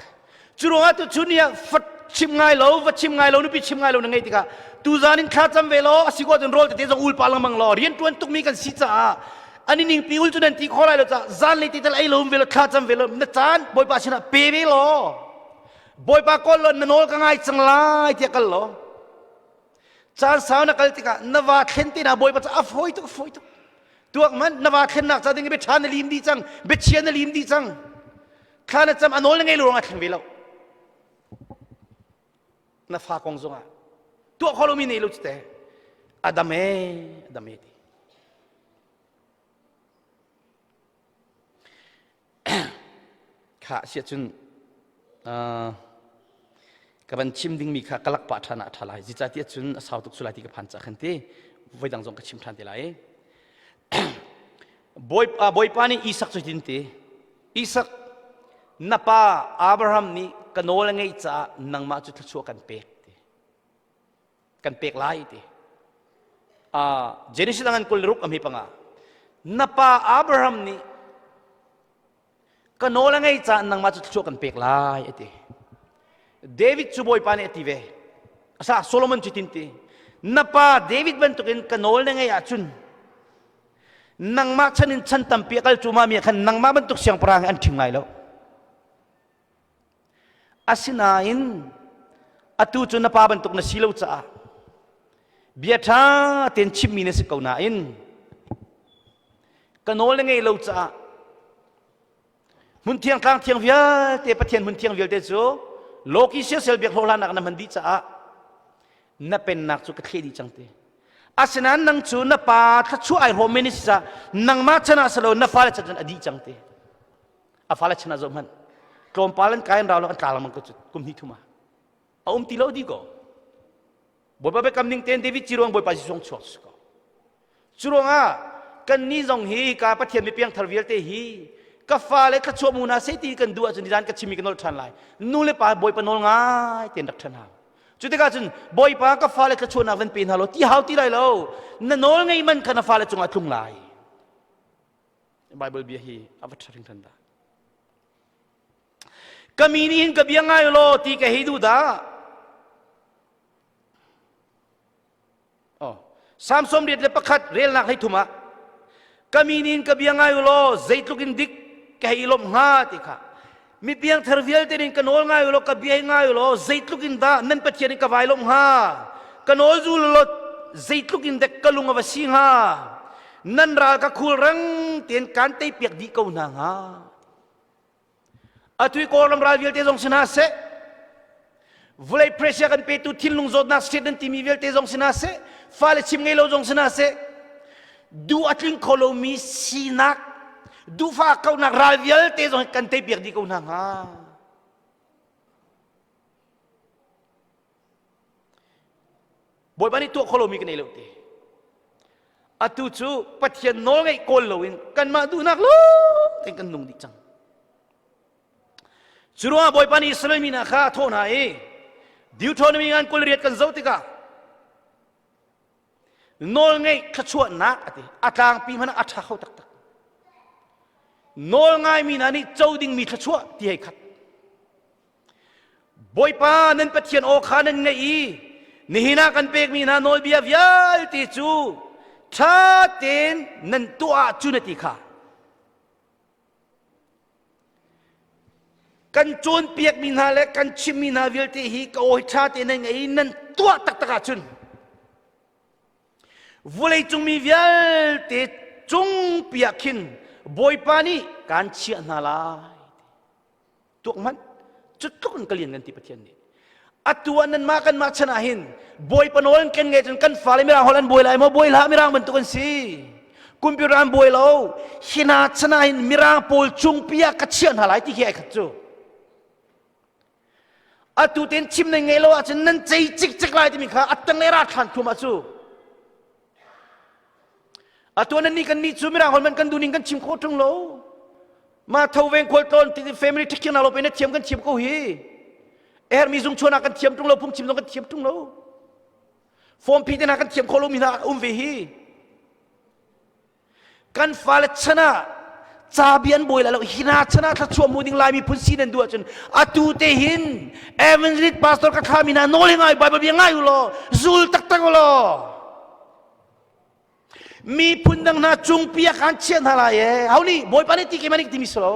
Cu ruangah tu chun ni ah fa chim ngai lo, va chim ngai lo, nupi chim ngai lo na ngeih tikah tuzan in thla cam ve law a si ko ahcun rawl tete zong ul pa lengmang law rian tuan tukmi kan si caah an i ningpi ul cu nan ti kho lai lo caah zan lei te tal ei lo um ve law thla cam ve law na caan Bawipa sinah pe ve law Bawipa kawl law na nawl ka ngai cang lai tiah kal law Caan sau na kal tikah na va thlen te na bawipa ca a fawi tuk fawi tuk. Tuak man na va thlennak ca ding bia ṭha na lim dih cang, biachia na lim dih cang. Thla na cam a nawl na ngei lo ruang ah thleng ve lo. Na fa kong zongah tuah kho lomi nei lo cu te. A dam ee, a dam ee ti. Kha si ahcun ka van chim dingmi kha ka lak pah ṭhan ah a ṭha lai. Zeicahtiah cun a sau tuk su lai ti ka phan ca khan ti. Voidang zong ka chim ṭhan te lai. Bawipa, Bawipa nih Isak cu hitin ti. Isak, na pa Abraham nih ka nawl a ngeih caah nangmah cu thluachuah kan pek ti. Kan pek lai ti. Uh, Genesis angan 26 a hme panga. Na pa Abraham nih ka nawl a ngei caah nangmah cu thluachuah kan pek lai a ti David cu Bawipa nih a ti ve asa Solomon cu tin ti na pa David bantukin ka nawl na ngei ahcun nangmah chan in chan tampi a kal cuma mi ah khan nangmah bantuk siangpahrang hi an ṭhing lai lo asinain atu cu na pa bantuk na si lo caah bia ṭha tein chimmi na si ko nain ka nawl na ngei lo caah hmunthiang tlang thiang vialte Pathian hmunthiang vialte cu lawki siasel biak hlawhhlannak na hman dih caah na pennak cu ka thleh dih cang ti asinain nang cu na pa thluachuah ai hrawm men si caah nangmah chan ah silo na fale chan cun a dih cang ti a fale chan ah zoh hmanh tlawmpal an kai an rau lo an tla lengmang ko cu kum hnih thum ah a um ti lo di ko Bawipa biakam ning tein David ci ruang Bawipa Jesuh chuak si ko. Cu ruangah kannih zong hi ka Pathian mi piangthar vialte hi ka fale thluachuah mu hna seh ti kan duh ahcun nizan ka chimmi ka nolh ṭhan lai. Nu le pa Bawipa nawl ngai tein rak ṭhan hau. Cu tikah cun Bawipa ka fale thluachuahnak van pe hna law ti hau ti lai lo. Na nawl ngei man kha na fale cungah tlung lai. Bible bia hi a va ṭha hringhran dah. Ka mi nih hin ka bia ngai law ti ka hei duh dah. Oh. Psalm 31 relnak hlei thum ah ka mi nih ka bia ngai u law zeitluk in dik ka hei lawmh hnga ti kha mi piangthar vialte nih ka nawl ngai u law ka bia ngai u law zeitluk in dah nan Pathian in ka vai lawmh hnga ka nawl zul law zeitluk in dek ka lung a va si hnga nan ral ka khul rang tein kan tei piak dih ko hna hnga Atu i Kawlram ral vialte zong si hna seh, vawlei pressure kan petu thinlung zawtnak state nan timi vialte zong si hna seh, fale chim ngei lo zong si hna seh, duh a tling kho lomi sinak, duhfah kaunak ral vialte zong kan teipiak dih ko hna hnga. Bawipa nih tuah kho lomi ka nei lo ti. Atu cu Pathian nawl ngeih kawl loin kanmah duhnak lawng tein kan nung dih cang. Cu ruangah Bawipa nih Israel mi hna kha a thawh hna i Deuteronomy ngan 28 kan zoh tikah nawl ngeih thluachuahnak a ti a tlangpi hmanh ah a ṭha kho taktak. Nawl ngaimi hna nih co dingmi thluachuah ti hei khat. Bawipa nan Pathian aw kha nan ngaih i nihin ah kan pekmi hna nawlbia vialte cu ṭha tein nan tuah ahcun a ti kha. Kan cawnpiakmi hna le kan chimmi hna vialte hi ka aw hi ṭha tein nan ngaih i nan tuah taktak ahcun Vawleicung mi vialte cungpi ah khin Bawipa nih kaan chiah hna lai. Tuak hmanh, cu tluk in ka lian ngan ti Pathian nih. Atu ah nanmah kanmah chan ah hin Bawipa nawl an ken nge cun kan fale mirang holh an buai lai maw buai hlah mirang bantuk an si. Computer an buai lo. Hina chan ah hin mirang pawl cungpi ah ka chiah hna lai ti khi ai khat cu. Atu ten chim nan ngei lo ahcun nan cei cikcek lai timi kha attang le ra thlan thum ah cu. Atu nan nih kan nih cu mirang holh man kan duning kan chim khawh ṭung lo. Ma tho veng khual tlawn ti family ṭhikhiang na lo pe na thiam kan thiam ko hi. Ermi zung chuan ah kan thiam ṭung lo phung chim zong kan thiam ṭung lo. Form phi te hna kan thiam khawh lomi hna um ve hi. Kan fale chan ah cabi an bawi lai lo hina chan ah thluachuah mu ding lai miphun si nan duh ahcun atu te hin evangelist pastor ka thlami hna nawl hi ngai bible bia ngai u law zul taktak u law miphun dang hna cungpi ah khan chiah hna lai e hau nih bawipa nih ti keimah nih timi si lo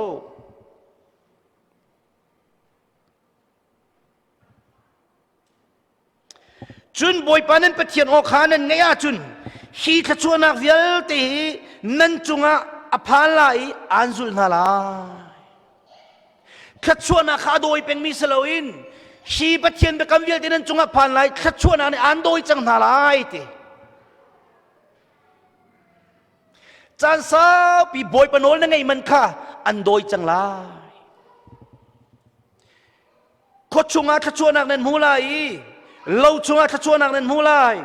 Cun Bawipa nan Pathian aw kha nan ngaih ahcun hi thluachuahnak vialte hi nan cungah a phan lai i aan zulh hna lai. Thluachuahnak kha a dawi pengmi si loin hi Pathian biakam vialte nan cungah phan lai thluachuahnak nih aan dawi cang hna lai ti. Caan saupi Bawipa nawl na ngeih man kha an dawi cang lai. Khua chungah thluachuahnak nan hmu lai i lo chungah thluachuahnak nan hmu lai.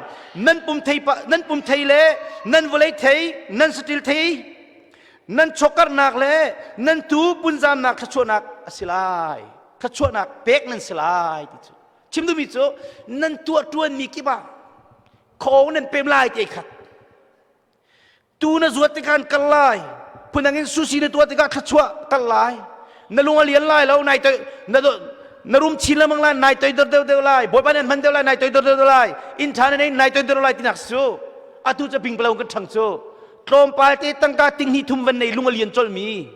Nan pum thei nan pum thei le nan vawlei thei nan saṭil thei nan chawkarnak le nan tuu punzamnak thluachuahnak a si lai. Thluachuahnak pek nan si lai ti cu. Chim duhmi cu nan tuah ṭuanmi kip ah kho nan pem lai ti khat. Tu na zuat tikah an kal lai. Phundang in sushi na tuah tikah thluachuah kal lai. Na lung a lian lai lo, nai toi na na rum chin lengmang lai, nai toi dor deuh deuh lai. Bawipa nih an hman deuh lai, nai toi dor deuh deuh lai. Inn ṭha na nei, nai toi dor lai tinak su. Atu cu bingpalo kan ṭhang cu. Tlawmpal te tangka ting hnih thum van nei lung a lian colmi.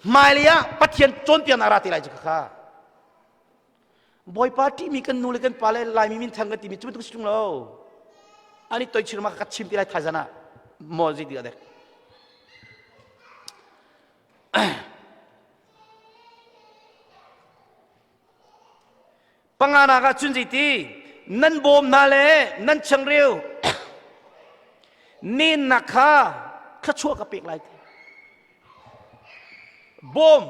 Hmailei ah Pathian cawnpiaknak ra te lai cu kha. Bawipa ṭihmi kan nu le kan pa le Laimi minthang kan timi cu bantuk si ṭung lo. Ani toi chirma ka chim ti lai thaizan ah maw zei ti dek. Panganak ah cun zeiti nan bawm hna le nan changreu nennak kha thluachuah ka pek lai ti. Bawm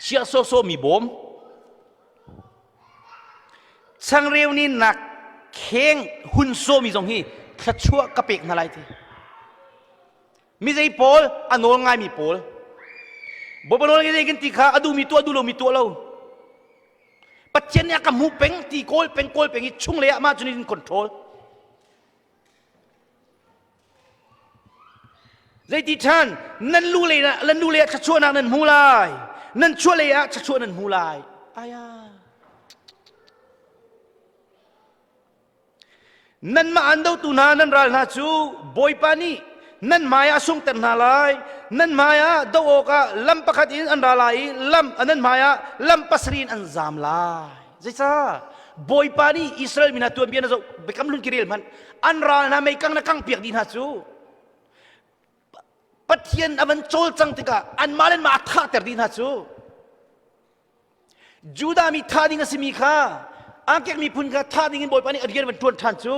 Chiah sawsawh mi bawm. Changreu nih nak kheng hun sawmi zong hi thluachuah ka pek hna lai ti. Mizei pawl a nawl ngaimi pawl. Bawipa nawl ngai kan ti kha a duhmi tuah duh lomi tuah lo. Pathian nih a ka hmuh peng ti kawl peng kawl peng i chunglei ah mah cun in control. Zeiti ṭhan nan lu lei ah nan lu lei ah thluachuahnak nan hmu lai. Nan chuah lei ah thluachuah nan hmu lai. Aya. Nanmah an dotu hna nan ral hna cu Bawipa nih nan hmai ah sungter hna lai. Nan hmai ah doh awkah lam pakhat in an ra lai i lam nan hmai ah lam pasarih in an zam lai. Zeicah? Bawipa nih Israel mi hna tuanbia na zoh biakam hlun ki rel hmanh an ral hna mei kang na kang piak dih hna cu Pathian a van cawlcang tikah anmah le anmah a thahter dih hna cu Judah mi thah ding a simi kha angkek miphun kha thah ding in Bawipa nih a rian van ṭuan ṭhan cu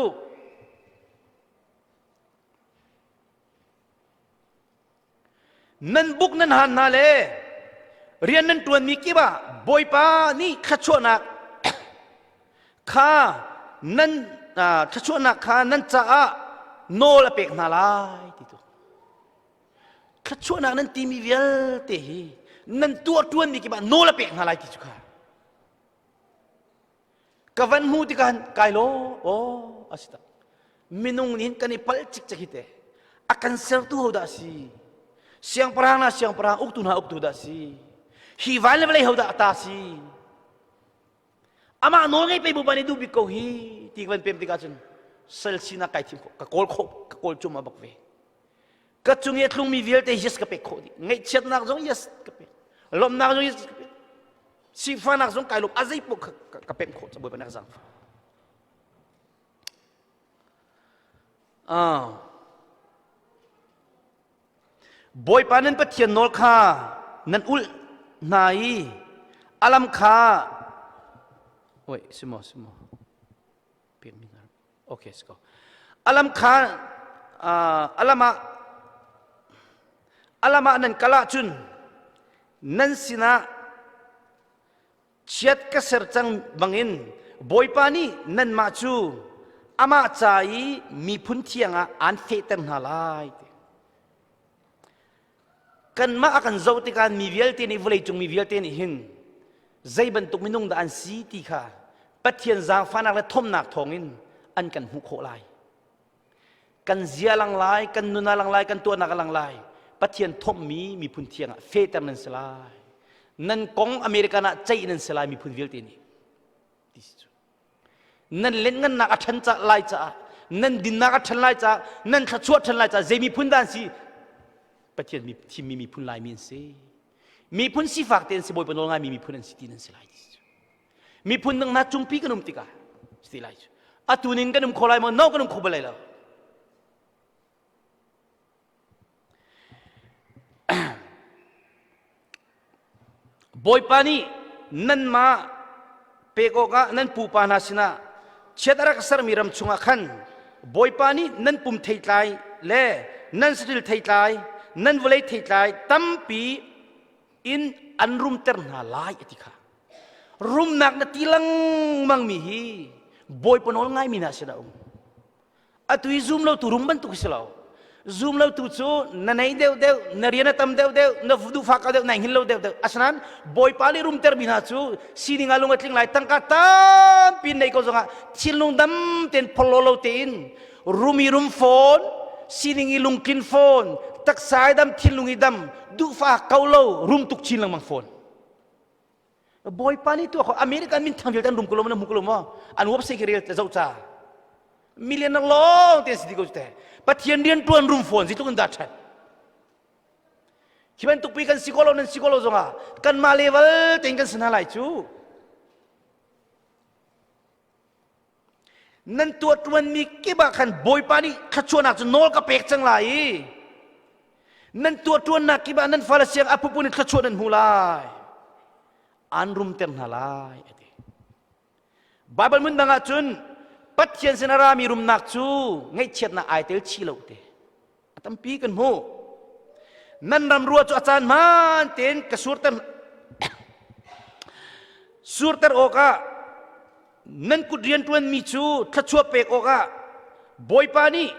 Nan buk nan han hna le rian nan ṭuanmi kip ah Bawipa nih thluachuahnak kha nan thluachuahnak kha nan caah nawl a pek hna lai ti tu. Thluachuahnak nan timi vialte hi nan tuah ṭuanmi kip ah nawl a pek hna lai ti cu kha. Ka van hmu tikah kai law aw a si tak. Minung nih kan i palh cikcek hi te. A kan sertu ho dah si? Siangpahrang na siangpahrang uktu hna uktu dah si? Hi van le vawlei ho dah a ta si? Amah nawl ngei pei bupa nih duh bik ko hi ti ka van pem tikah cun sal sinak kai thim khawh ka kawl khawh ka kawl cum a bak ve. Ka cung i a tlungmi vialte yes ka pek khawh dih. Ngaihchiatnak zong yes ka pek. Lawmhnak zong yes ka pek. Sifahnak zong kai lawm a zei paoh ka pemh khawh Bawipa nih a ka zaangfah. Ah. Bawipa nan Pathian nawl kha nan ulh hna i. Alam kha wait simo simo pekmi hna okay let's go. Alam kha alam ah alam ah nan kal ahcun nan sinah chiat ka ser cang bangin Bawipa nih nanmah cu amah ca i miphun thiang ah aan fehter hna lai. Kanmah a kan zoh tikah mi vialte nih vawleicung mi vialte nih hin zei bantuk minung dah an si ti kha Pathian zaangfahnak le thomnak thawngin an kan hmuh khawh lai. Kan zia lang lai, kan nun a lang lai, kan tuahnak a lang lai. Pathian thomhmi miphun thiang ah fehter nan si lai. Nan kong American ah ceih nan si lai miphun vialte nih. Ti si cu. Nan lengngannak a ṭhan lai caah nan dinnak a ṭhan lai caah nan thluachuah ṭhan lai caah zei miphun dah an si Pathian mi thimmi miphun Laimi an si miphun sifak te an si Bawipa nawl ngaimi miphun an si ti nan si lai miphun dang hna cungpi kan um tikah si lai cu atu ning kan um kho lai maw no kan um kho bal lai lo Bawipa nih nanmah pek awkah nan pupa hna sinah chiat a rak sermi ram chungah khan Bawipa nih nan pum theitlai le nan saṭil theitlai nan vawlei theitlai tampi in an rumter hna lai a ti kha. Rumnak na ti lengmangmi hi Bawipa nawl ngaimi hna sinah a um. Atu i zum lo tu rum bantuk si lo. Zum lo tu cu na nei deuh deuh, na rian a tam deuh deuh, na duhfak deuh, na hngil lo deuh deuh. Asinain Bawipa nih rumter mi hna cu sining ah lung a tling lai, tangka tampi nei ko zongah thinlung dam tein phorhlaw lo tein rum i rum fawn, sining i lungtlin fawn, taksa i dam, thinlung i dam, duhfak ko lo, rum tuk chin lengmang fawn. Bawipa nih tuah kho American min thang vialte an rum ko lo na hmu ko lo maw an website khi rel zoh ca million lawng te si ti ko te Pathian rian tuan rum fawn zeitluk in dah that khi bantuk pi kan si ko lo nan si ko lo zongah kanmah level tein kan si hna lai cu Nan tuahṭuanmi kip ah khan Bawipa nih thluachuahnak cu nawl ka pek cang lai i nan tuahṭuannak kip ah nan fale siang a phupun in thluachuah nan hmu lai. Aan rumter hna lai a ti. Baibal hmun dang ah cun Pathian sin a rami rumnak cu ngaihchiatnak ai tel chih lo te. A tampi kan hmuh. Nan ram rua cu a caan hmaan tein ka surter surter awkah nan kut rianṭuanmi cu thluachuah pek awkah Bawipa nih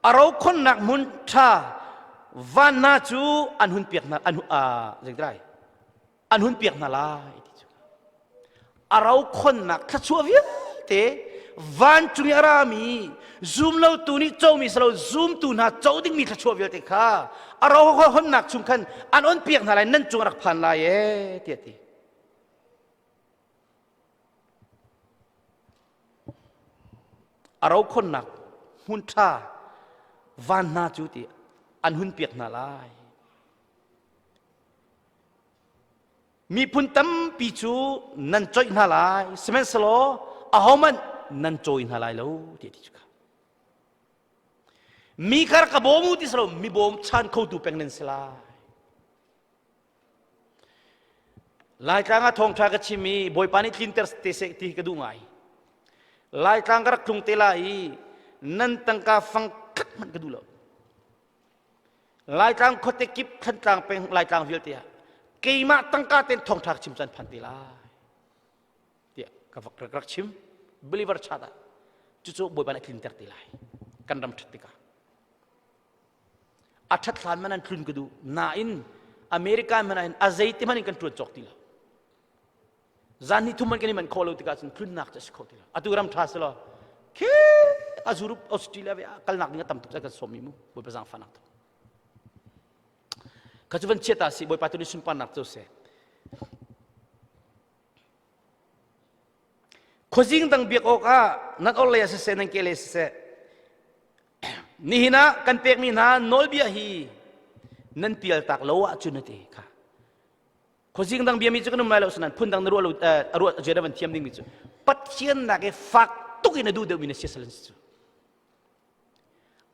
a rokhonnak hmun ṭha van hna cu an hun piak hna an zeitilai an hun piak hna lai ti cu a rokhonnak thluachuah vialte vancung i a rami zumlotu nih comi si lo zumtu hna co dingmi thluachuah vialte kha a rokhonnak chung khan an on piak hna lai nan cung a rak phan lai ee tiah ti A rokhonnak hmun ṭha van hna cu ti an hun piak hna lai. Miphun tampi cu nan coih hna lai, sihmanhsehlaw ahohmanh nan cawi hna lai lo ti a ti cu kha. Mi kha rak ka bawm u ti si lo, mi bawm chan khotu peng nan si lai. Laitlang ah thawngṭha ka chim i Bawipa nih tlinter te seh ti ka duh ngai. Laitlang ka rak tlung te lai i nan tangka fang khat hmanh ka duh lo. Laitlang khuate kip Thantlang peng Laitlang vialte ah keimah tangka ten thawngṭha ka chim caan phan te lai tiah ka rak rak chim believer chat ah cucu Bawipa nih a tlinter te lai kan ram ṭhat tikah A ṭhat hlan man an tlun ka duh. Nain America hmanh ah hin a zeiti hmanh in kan ṭuan cawk ti lo. Zan hnih thum man kan i manh khawh lo tikah cun tlunnak cu a si kho ti lo. Atu ram ṭha si law khi a Europe Australia ve ah kalnak ding a tam tuk kan sawm mi mu Bawipa zaangfahnak tu. Kha cu van chiat ta si Bawipa tu nih sunparnak cu seh. Khuazing dang biak awkah nan orhlei ah siseh nan kehlei siseh nihin ah kan pekmi hna nawlbia hi nan pialtak lo ahcun na ti kha khuazing dang biami cu kan um lai lo sanan phun dang na ruah lo a ruah a van thiam dingmi cu Pathian nak i fak tuk in a duh deuhmi na siasal an si cu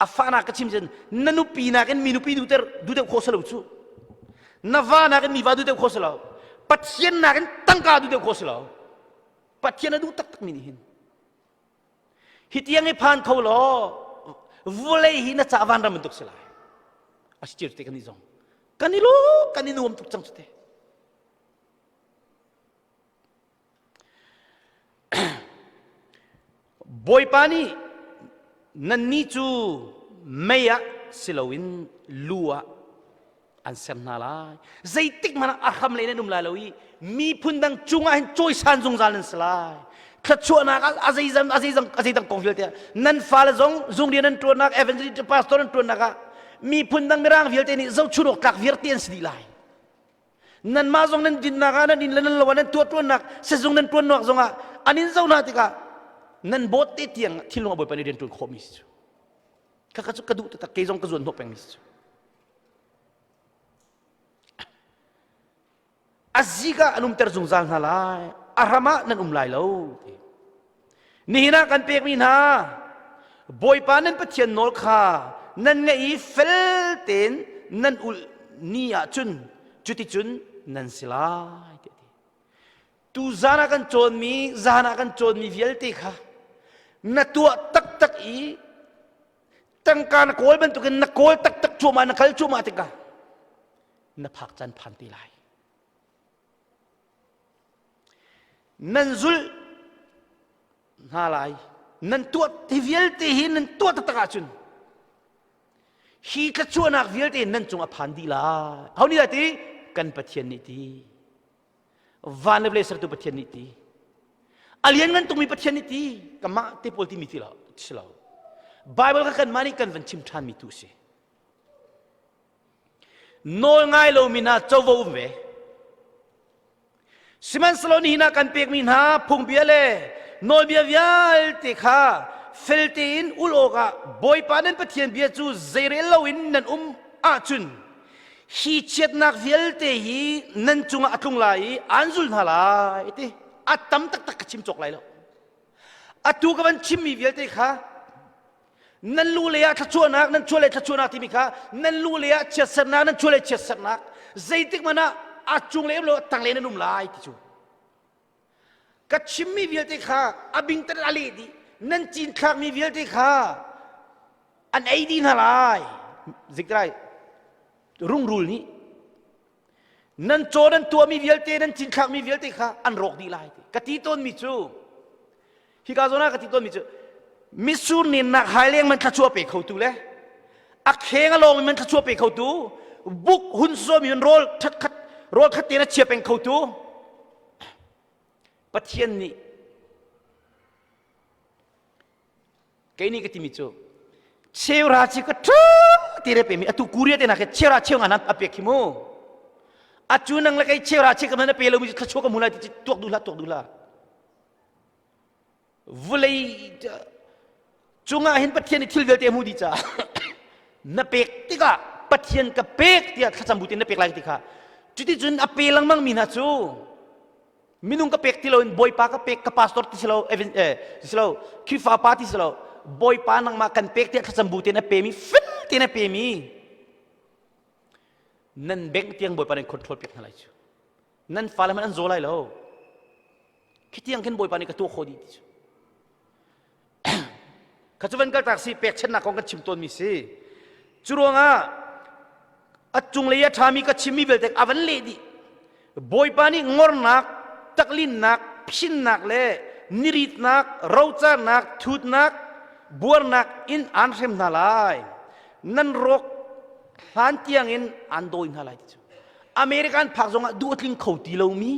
a fahnak ka chim cun na nupi nakin mi nupi duhter duh deuh khawh si lo cu na va nakin mi va duh deuh khawh si lo. Pathian nakin tangka duh deuh khawh si lo. Pathian a duh taktak mi nih hin. Hi tiang i phan kho law vulei hi na ca vanram bantuk si lai. A si te kan i zong. Kan i lu kan i nuam tuk cang cu te. Bawipa nih nannih cu mei ah si loin lu ah an ser hna lai. Zeitik hmanh ah a hram lei nan um lai lo i miphun dang cungah hin cawisan zungzal nan si lai. Thluachuahnak ah a zeizang a zeizang a zeidang kong vialte ah nan fale zong zung rian nan ṭuannak evangelist pastor nan ṭuannak ah miphun dang mirang vialte nih zohchun awk tlak vialte an si dih lai. Nanmah zong nan dinnak ah nan inn le nan lo ah nan tuahṭuannak sizung nan ṭuannak zongah an in zoh hna tikah nan bawt te tiang thinlung a Bawipa nih rian ṭuan khawhmi si cu. Khakha cu ka duh taktak kei zong ka zuan hnawh pengmi si cu. A zik ah an umter zungzal hna lai, a ram ah nan um lai lo. Ti. Nihin ah kan pekmi hna Bawipa nan Pathian nawl kha nan ngaih i fel tein nan ulh ni ahcun cuticun nan si lai tiah a ti. Tu zan ah kan cawnmi zan ah kan cawnmi vialte kha na tuah taktak i tangka na kawl bantukin na kawl taktak cuahmah na kal cuahmah tikah na phak caan phan te lai. Nan zulh hna lai. Nan tuah hi vialte hi nan tuah taktak ahcun hi thlachuahnak vialte nan cung a phan dih lai. Ho nih dah ti? Kan Pathian nih ti. Van le vawlei sertu Pathian nih ti. A lianngan tukmi Pathian nih ti. Kamah te pawl timi ti lo si lo. Bible kha kanmah nih kan van chim ṭhanmi tu a si. Nawl ngai lomi hna covo um ve. Sihmanhsehlaw nihin ah kan pekmi hna phungbia le nawlbia vialte kha fel tein ulh awkah Bawipa nan Pathian bia cu zeirel loin nan um ahcun hi chiatnak vialte hi nan cungah a tlung lai i aan zul hna lai ti a tam taktak ka chim cawk lai lo. Atu ka van chimmi vialte kha nan lu lei ah thluachuahnak nan chuah lei thluachuahnak timi kha nan lu lei ah chiatsernak nan chuah lei chiatsernak zeitik hmanh ah a cung lei um lo tang lei nan um lai ti cu ka chimmi vialte kha a bingtan a leh dih nan cinthlakmi vialte kha an ei dih hna lai zikrai rungrul nih nan caw nan tuahmi vialte nan cinthlakmi vialte kha an rawk dih lai ka ti tawnmi cu hika zawn ah ka ti tawnmi cu mitsur nennak hai leng man thluachuah pe khotu le a kheng a lawngmi man thluachuah pe khotu buk hun sawmi man rawl khat rawl khat tein a chia peng khotu Pathian nih Kei nih ka timi cu cheura chi ka ṭha ti re pemi atu Korea te na ke cheura cheu nga nan a pek hi mu. Acu nang le kei cheura che ka man a pe lomi cu thluachuah ka hmu lai ti tuak duh hlah tuak duh hlah. Vulei cungah hin Pathian nih thil vialte a hmu dih caah na pek tikah Pathian ka pek tiah thlacam bu tein na pek lai ti kha cuticun a pe lengmang mi hna cu Minung ka pek ti loin Bawipa ka pek ka pastor ti si lo eh, eh si lo Khrihfa pa ti si lo Bawipa nangmah kan pek tiah thlacam bu tein a pemi fel tein a pemi nan bank tiang Bawipa nih control pek hna lai cu nan fale hmanh an zaw lai lo khi tiang khin Bawipa nih ka tuah khawh dih ti cu Kha cu van kaltak si pekchanhnak kong kan chim tawnmi si. Cu ruangah a cunglei a ṭhami ka chimmi vialte a van leh dih. Bawipa nih ngornak, taklinnak, phinnak le niritnak, rocarnak, thutnak, buarnak in aan hrem hna lai. Nan rawk hlan tiangin aan dawi hna lai ti cu. American phak zongah duh a tling kho ti lomi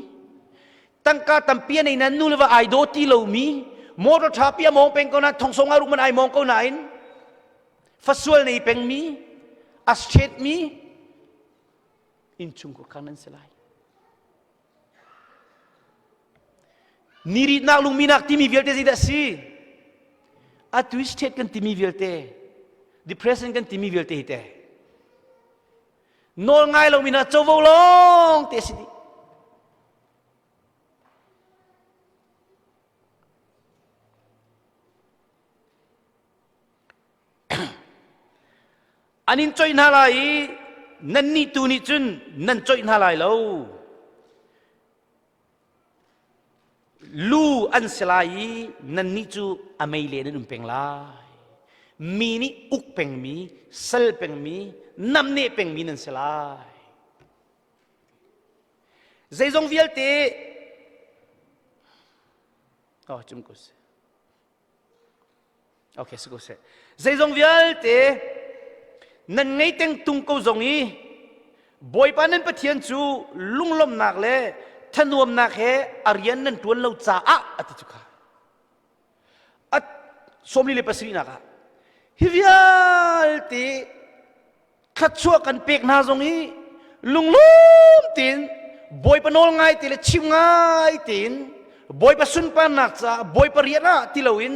tangka tampi a nei nain nu le va ai daw ti lomi motor ṭha pi a mawng peng ko nain thongsong a ruk man ai mawng ko nain fasual nei pengmi a mi innchungkhur kha nan si lai niritnak lungminak timi vialte zeidah si a twisted kan timi vialte depression kan timi vialte hi te nawl ngai lomi hna covo lawng te si dih An in coih hna lai i nannih tu nih cun nan coih hna lai lo. Lu an si lai i nannih cu a mei le nan um peng lai. Mi nih uk pengmi, sal pengmi, namneh pengmi nan si lai. Zeizong vialte oh cum ko seh. Okay, si ko seh. Zeizong vialte nan ngei teng tung ko zong i Bawipa nan Pathian cu lunglawmhnak le thanuamnak he a rian nan ṭuan lo caah a ti cu kha. A sawmli le pasarihnak ah hi vialte thluachuah kan pek hna zong hi lunglawm tein Bawipa nawl ngai te le chim ngai tein Bawipa sunparnak caah Bawipa rian ah ti loin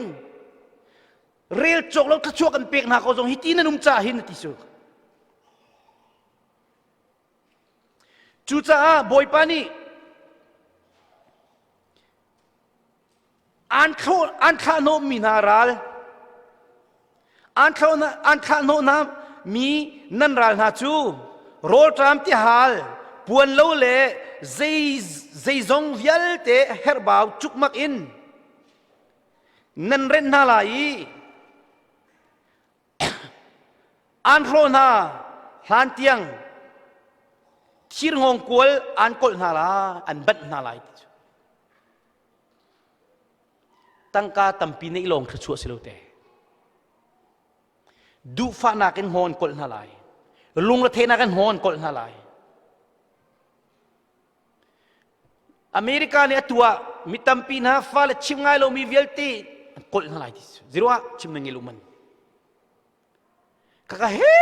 rel cawk lo thluachuah kan pek hna ko zong hi ti nan um caah hin na ti cu. Cucaah Bawipa nih An thlahhnawhmi hna ral, an thlahhnawh hna mi nan ral hna cu rawlṭam tihal, puan lo le zeizong vialte herhbau cukmak in nan renh hna lai i an hrawh hna hlan tiang thir hngawngkual an kolh hna lai, an banh hna lai ti cu. Tangka tampi neih lawng thluachuah si lo te. Duhfahnak in hmaw an kolh hna lai. Lungretheihnak in hmaw an kolh hna lai. America nih atu ah mi tampi hna fale chim ngai lomi vialte an kolh hna lai ti zero ah chim na ngei lo man. Kaka he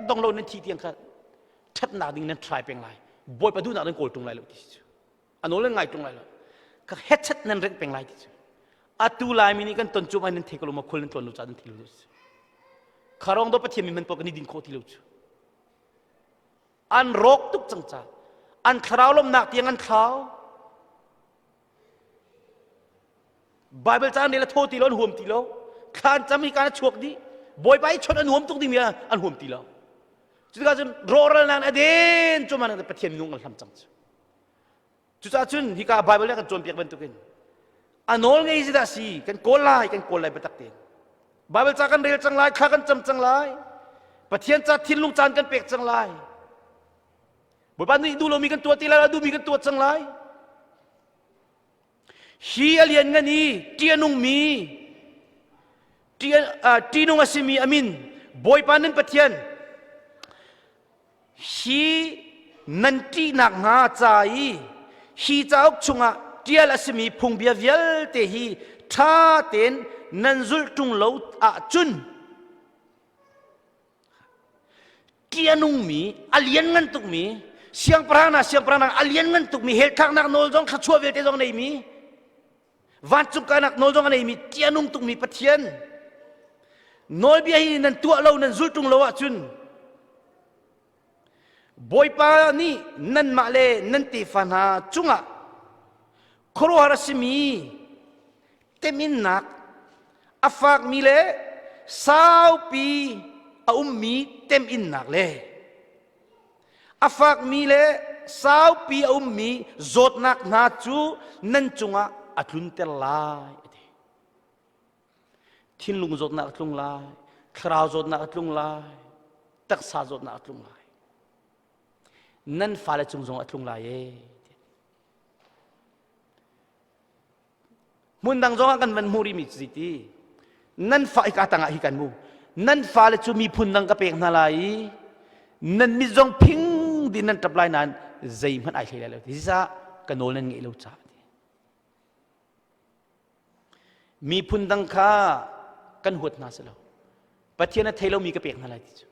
dong lo nan thi tiang kha ṭhatnak ding nan try peng lai. Bawipa duhnak nan kawl ṭung lai lo ti cu. A nawl nan ngai ṭung lai lo. Ka hechet nan renh peng lai ti cu. Atu Laimi nih kan ton cum ai nan thei ko lo ma khul nan tlawn lo ca nan thei lo. Kharong do Pathian mi man pawl kan i din khawh ti lo cu. An rawk tuk cang ca. An thlarau lawmhnak tiang an thlau. Bible caan rel a thaw ti lo an huam ti lo. Thlan cam hi kan a chuak dih. Bawipa i chawnh an huam tuk dingmi an huam ti lo. Cutikah cun rawhralnak a den cuman Pathian minung an hlam cang cu. Cucaah cun hika Bible nih a kan cawnpiak bantukin a nawl ngei zeidah si kan kawl lai kan kawl lai biatak tein. Bible ca kan rel cang lai, thla kan cam cang lai. Pathian ca thinlung caan kan pek cang lai. Bawipa nih duh lomi kan tuah ti lai, a duhmi kan tuah cang lai. Hi a lianngan i ṭih a nungmi ṭihnung a simi a min Bawipa nan Pathian hi nan ṭihnak hnga ca i hi cauk chungah ṭial a simi phungbia vialte hi ṭha tein nan zulh ṭung lo ahcun ṭih a nungmi a lianngan tukmi siangpahrang hna siangpahrang hna a lianngan tukmi helthlaknak nawl zong thluachuah vialte zong neimi vancung kanak nawl zong a neimi ṭih a nung tukmi Pathian nawlbia hi nan tuah lo nan zul ṭung lo ahcun Bawipa nih nanmah le nan tefa hna cungah khuaruahhar a simi teminnak a fakmi le saupi a ummi teminnak le a fakmi le saupi a ummi zawtnak hna cu nan cungah a tlunter lai a ti. Thinlung zawtnak a tlung lai, thlarau zawtnak a tlung lai, taksa zawtnak a tlung lai. Nan fale cung zong a tlung lai ee. Hmun dang zong ah kan van hmuh rihmi cu ti. Nan fa hika tangah hi kan mu. Nan fale cu miphun dang ka pek hna lai i nan mit zong phing din nan ṭap lai nain zeihmanh ai hlei lai lo. Hi ka nawl nan ngeih lo caah. Miphun dang kha kan huat hna si lo. Pathian a thei lomi ka pek hna lai ti cu.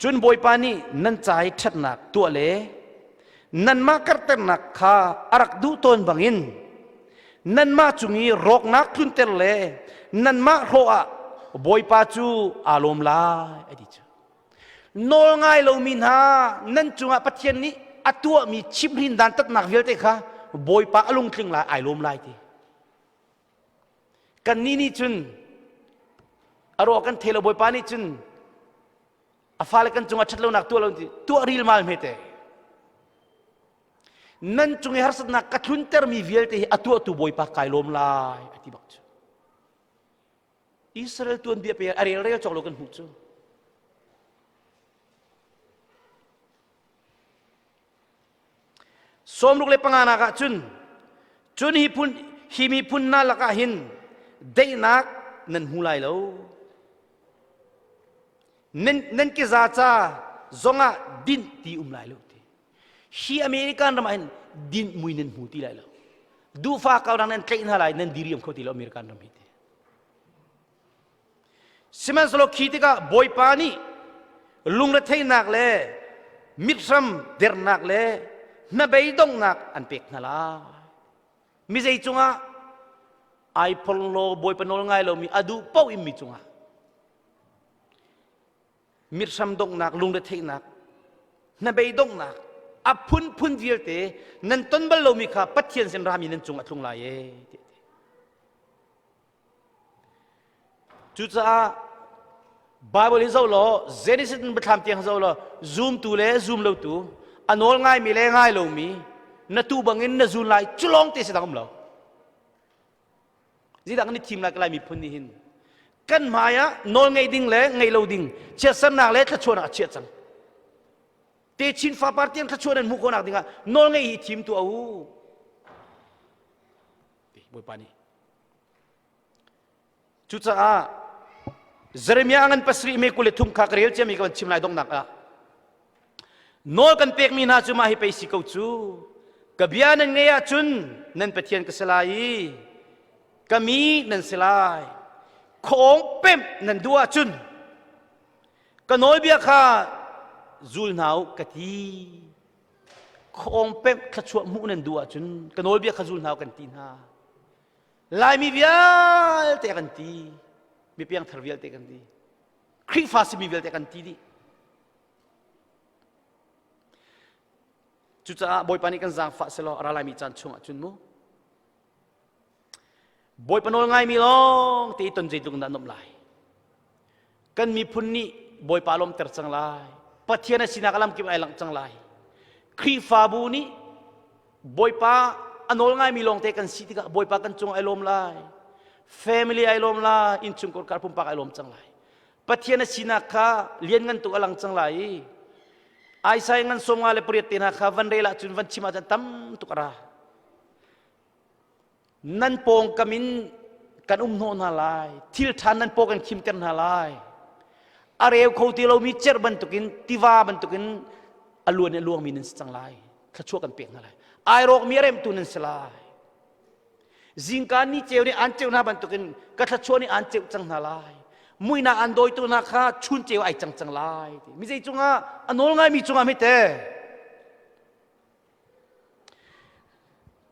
Cun Bawipa nih nan ca i ṭhatnak tuah le nanmah karhternak kha a rak duh tawn bangin nanmah cung i rawknak tlunter le nanmah hrawh ah Bawipa cu aa lawm lai a ti cu. Nawl ngai lomi hna nan cungah Pathian nih a tuahmi chimhrin dantatnak vialte kha Bawipa a lungtling lai ai lawm lai ti. Kannih nih cun a ruah kan thei lo Bawipa nih cun a fale kan cungah ṭhatlonak tuah lo tuah rilmal hmete. Nan cung i harsatnak ka tluntermi vialte hi a tuahtu Bawipa kai lawm lai a ti bak cu. Israel tuanbia pe a rel rel cawk lo kan hmuh cu. Sawmruk le panganak ah cun cun hi phun hi miphun hna lakah hin daihnak nan hmu lai lo. Nan nan keza ca zongah dinh ti um lai lo ti. Hi American ram ah hin dinh mui nan hmu ti lai lo. Duhfa kau dang nan tlaih hna lai nan diriam kho ti lo American ram hi ti. Sihmanhsehlaw khi tikah Bawipa nih lungretheihnak le mithram dernak le hnabeidonghnak an pek hna lai. Mi zei cungah ai phorhlaw Bawipa nawl ngai lomi a duh paoh in mi cungah mithram donghnak lungretheihnak hnabeidonghnak a phunphun vialte nan ton bal lomi kha Pathian sin rami nan cung a tlung lai ee tiah Cucaah Bible hi zoh law Genesis in biathlam tiang zoh law zumtu le zum lotu a nawl ngaimi le ngai lomi na tu bangin na zun lai cu lawng te si dang um lo. Zeidah kan i thim lai ka lai miphun nih hin kan hmai ah nawl ngei ding le ngei lo ding chiatsernak le thluachuahnak a chiah cang. Techin fapar tiang thluachuah nan hmuh khawhnak dingah nawl ngei hi thim tuah u. Bawipa nih Cucaah Jeremiah ngan pasarih me 23 kha ka rel ciami ka van chim lai donghnak ah nawl kan pekmi hna cu mah hi pei si ko cu ka bia nan ngei ahcun nan Pathian ka si lai i ka mi nan si lai khuaawng pemh nan duh ahcun ka nawlbia kha zul hna u ka ti khuaawng pemh thluachuah hmuh nan duh ahcun ka nawlbia kha zul hna u kan ti hna Laimi vialte kan ti. Mi piangthar vialte kan ti. Khrihfa simi vialte kan ti dih. Cucaah Bawipa nih kan zaangfah selaw a ra laimi caan chungah cun mu. Bawipa nawl ngaimi lawng te i ton zeitluk in dah nuamh lai. Kan miphun nih Bawipa lawmter cang lai. Pathian a sinak a lamkip ai langh cang lai. Khrihfabu nih Bawipa a nawl ngaimi lawngte kan si tikah Bawipa kan cung ai lawm lai. Family ai lawm lai, innchungkhar kar pumpak ai lawm cang lai. Pathian a sinak kha lianngan tuk a lang cang lai i Isaiah ngan 58 te hna kha van rel ahcun van chim ahcun tam tuk a ra. Nan pawngkam in kan um hnawh hna lai thil ṭha nan paw kan khimter hna lai a reu kho ti lomi cerh bantukin tiva bantukin a luan i a luangmi nan si cang lai thluachuah kan pek hna lai ai rawkmi a remtu nan si lai zingka ni ceu nih aan ceu hna bantukin ka thluachuah nih aan ceuh cang hna lai muihnak aan dawitu hna kha chun ceu ai cang cang lai mi zei cungah a nawl ngaimi cungah hmete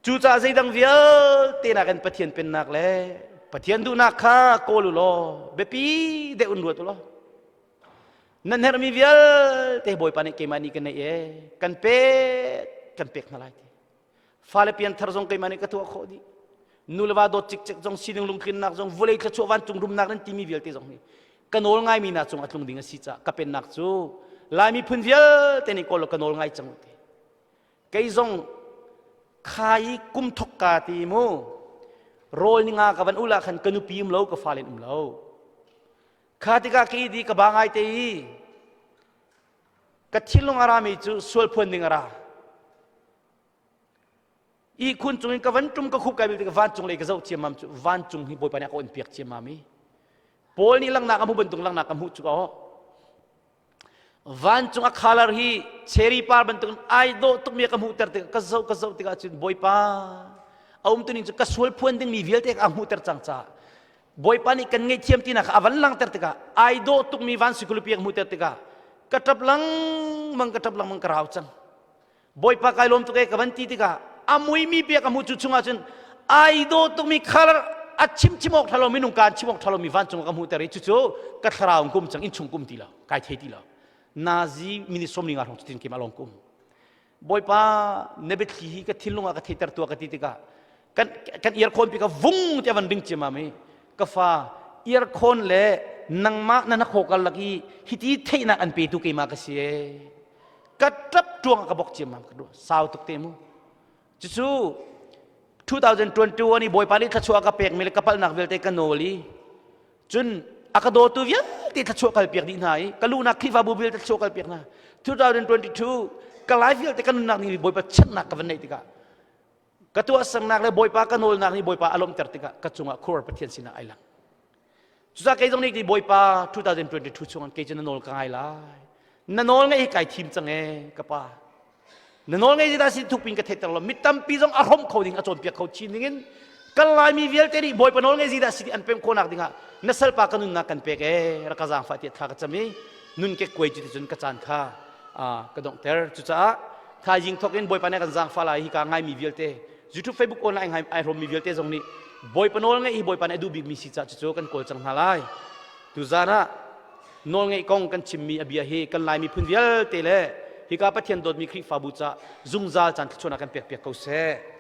Cucaah zeidang vialte nakin Pathian pennak le Pathian duhnak kha kawl u law biapi deuh in ruat u law nan herhmi vialte Bawipa nih keimah nih ka neih e kan pek kan pek hna lai ti fale pianthar zong keimah nih ka tuah khawh dih nu le va dawt cikcek zong sining lungtlinnak zong vulei thluachuah vancung rumnak nan timi vialte zong hi ka nawl ngaimi na cung a tlung ding a si caah ka pennak cu Lai miphun vialte nih kawl ka nawl ngai cang ti kei zong kha i kum thok ka ti mu rawl ni nga ka van ula khan ka nupi um lo ka fale um lo kha tikah ka di ka ba ngai te i ka thinlung a rami cu sual phuan ding a ra ihkhun cung in ka van tum ka khup kai bil tik vancung lei ka zoh ciammam cu vancung hi bawipa nih a ka on piak ciammam i Paul nih langnak a hmuh bantuk langnak ka hmuh cu ka vancung a color hi cherry par bantuk ai dawh tukmi ka hmuhter tik ka zoh ka zoh tikah cun bawipa a um tuning cu ka sual phuan dingmi vialte ka hmuhter cang caah bawipa nih kan ngaihthiam tinak kha a van langter tikah ai dawh tukmi van sikulupi ka hmuhter tikah ka ṭap lengmang ka ṭap lengmang ka rau cang Bawipa kai lawm tuk e ka van ti tikah a muimi bia ka hmuh cu chungah cun ai dawh tukmi color a chim chim awk thalo minung kaan chim awk thalo mi vancung ka hmuhter i cucu ka thlarau kum cang innchung kum ti lo kai thei ti lo nazi minute som linga hrawng cutin keimah lawng kum Bawipa na biathli hi ka thinlung ah ka theiter tua ka ti tikah kan kan earphone pi ka vung ti van ring ciamam i ka fa earphone le nangmah na na khokal lak i hiti theihnak an petu keimah ka si e ka ṭap ṭuang ka bok ciammam ka duh sau tuk te mu. Cucu 2021 i Bawipa nih thluachuah a ka pekmi le ka palhnak vialte ka nawl i cun a ka dawtu vialte thluachuah kal piak dih hna i ka luhnak Khrihfabu vialte thluachuah kal piak hna. 2022 ka life vialte ka nunnak ning Bawipa chanhnak ka van neih tikah ka tuahsernak le Bawipa ka nawlnak nih Bawipa a lawmhter tikah ka cungah khuaruahhar Pathian sinah ai lang. Cucaah kei zong nih Bawipa 2022 chungah kei cu na nawl ka ngai lai. Na nawl ngeih hi kai thim cang ee ka pa. Na nawl ngeih dah si thukpin ka theihter lo. Mi tampi zong a hrawmh kho ding a cawnpiak kho chin dingin kan Laimi vialte nih Bawipa nawl ngeih dah si an pem khawhnak dingah na salpa ka nunnak kan pek ee rak ka zaangfah tiah thla ka cam i nun ke kuai cu ticun ka caan kha ka donghter. Cucaah thaizing thawk in Bawipa nih kan zaangfah lai hi ka ngaimi vialte YouTube Facebook online ai ai hrawmmi vialte zong nih Bawipa nawl ngeih hi Bawipa nih a duh bikmi si caah cucu kan kawl cang hna lai. Tuzaan ah nawl ngeih kong kan chimmi a bia hi kan Lai miphun vialte le hika Pathian dawtmi Khrihfabu ca zungzal caan thluachuahnak kan pek piak ko seh.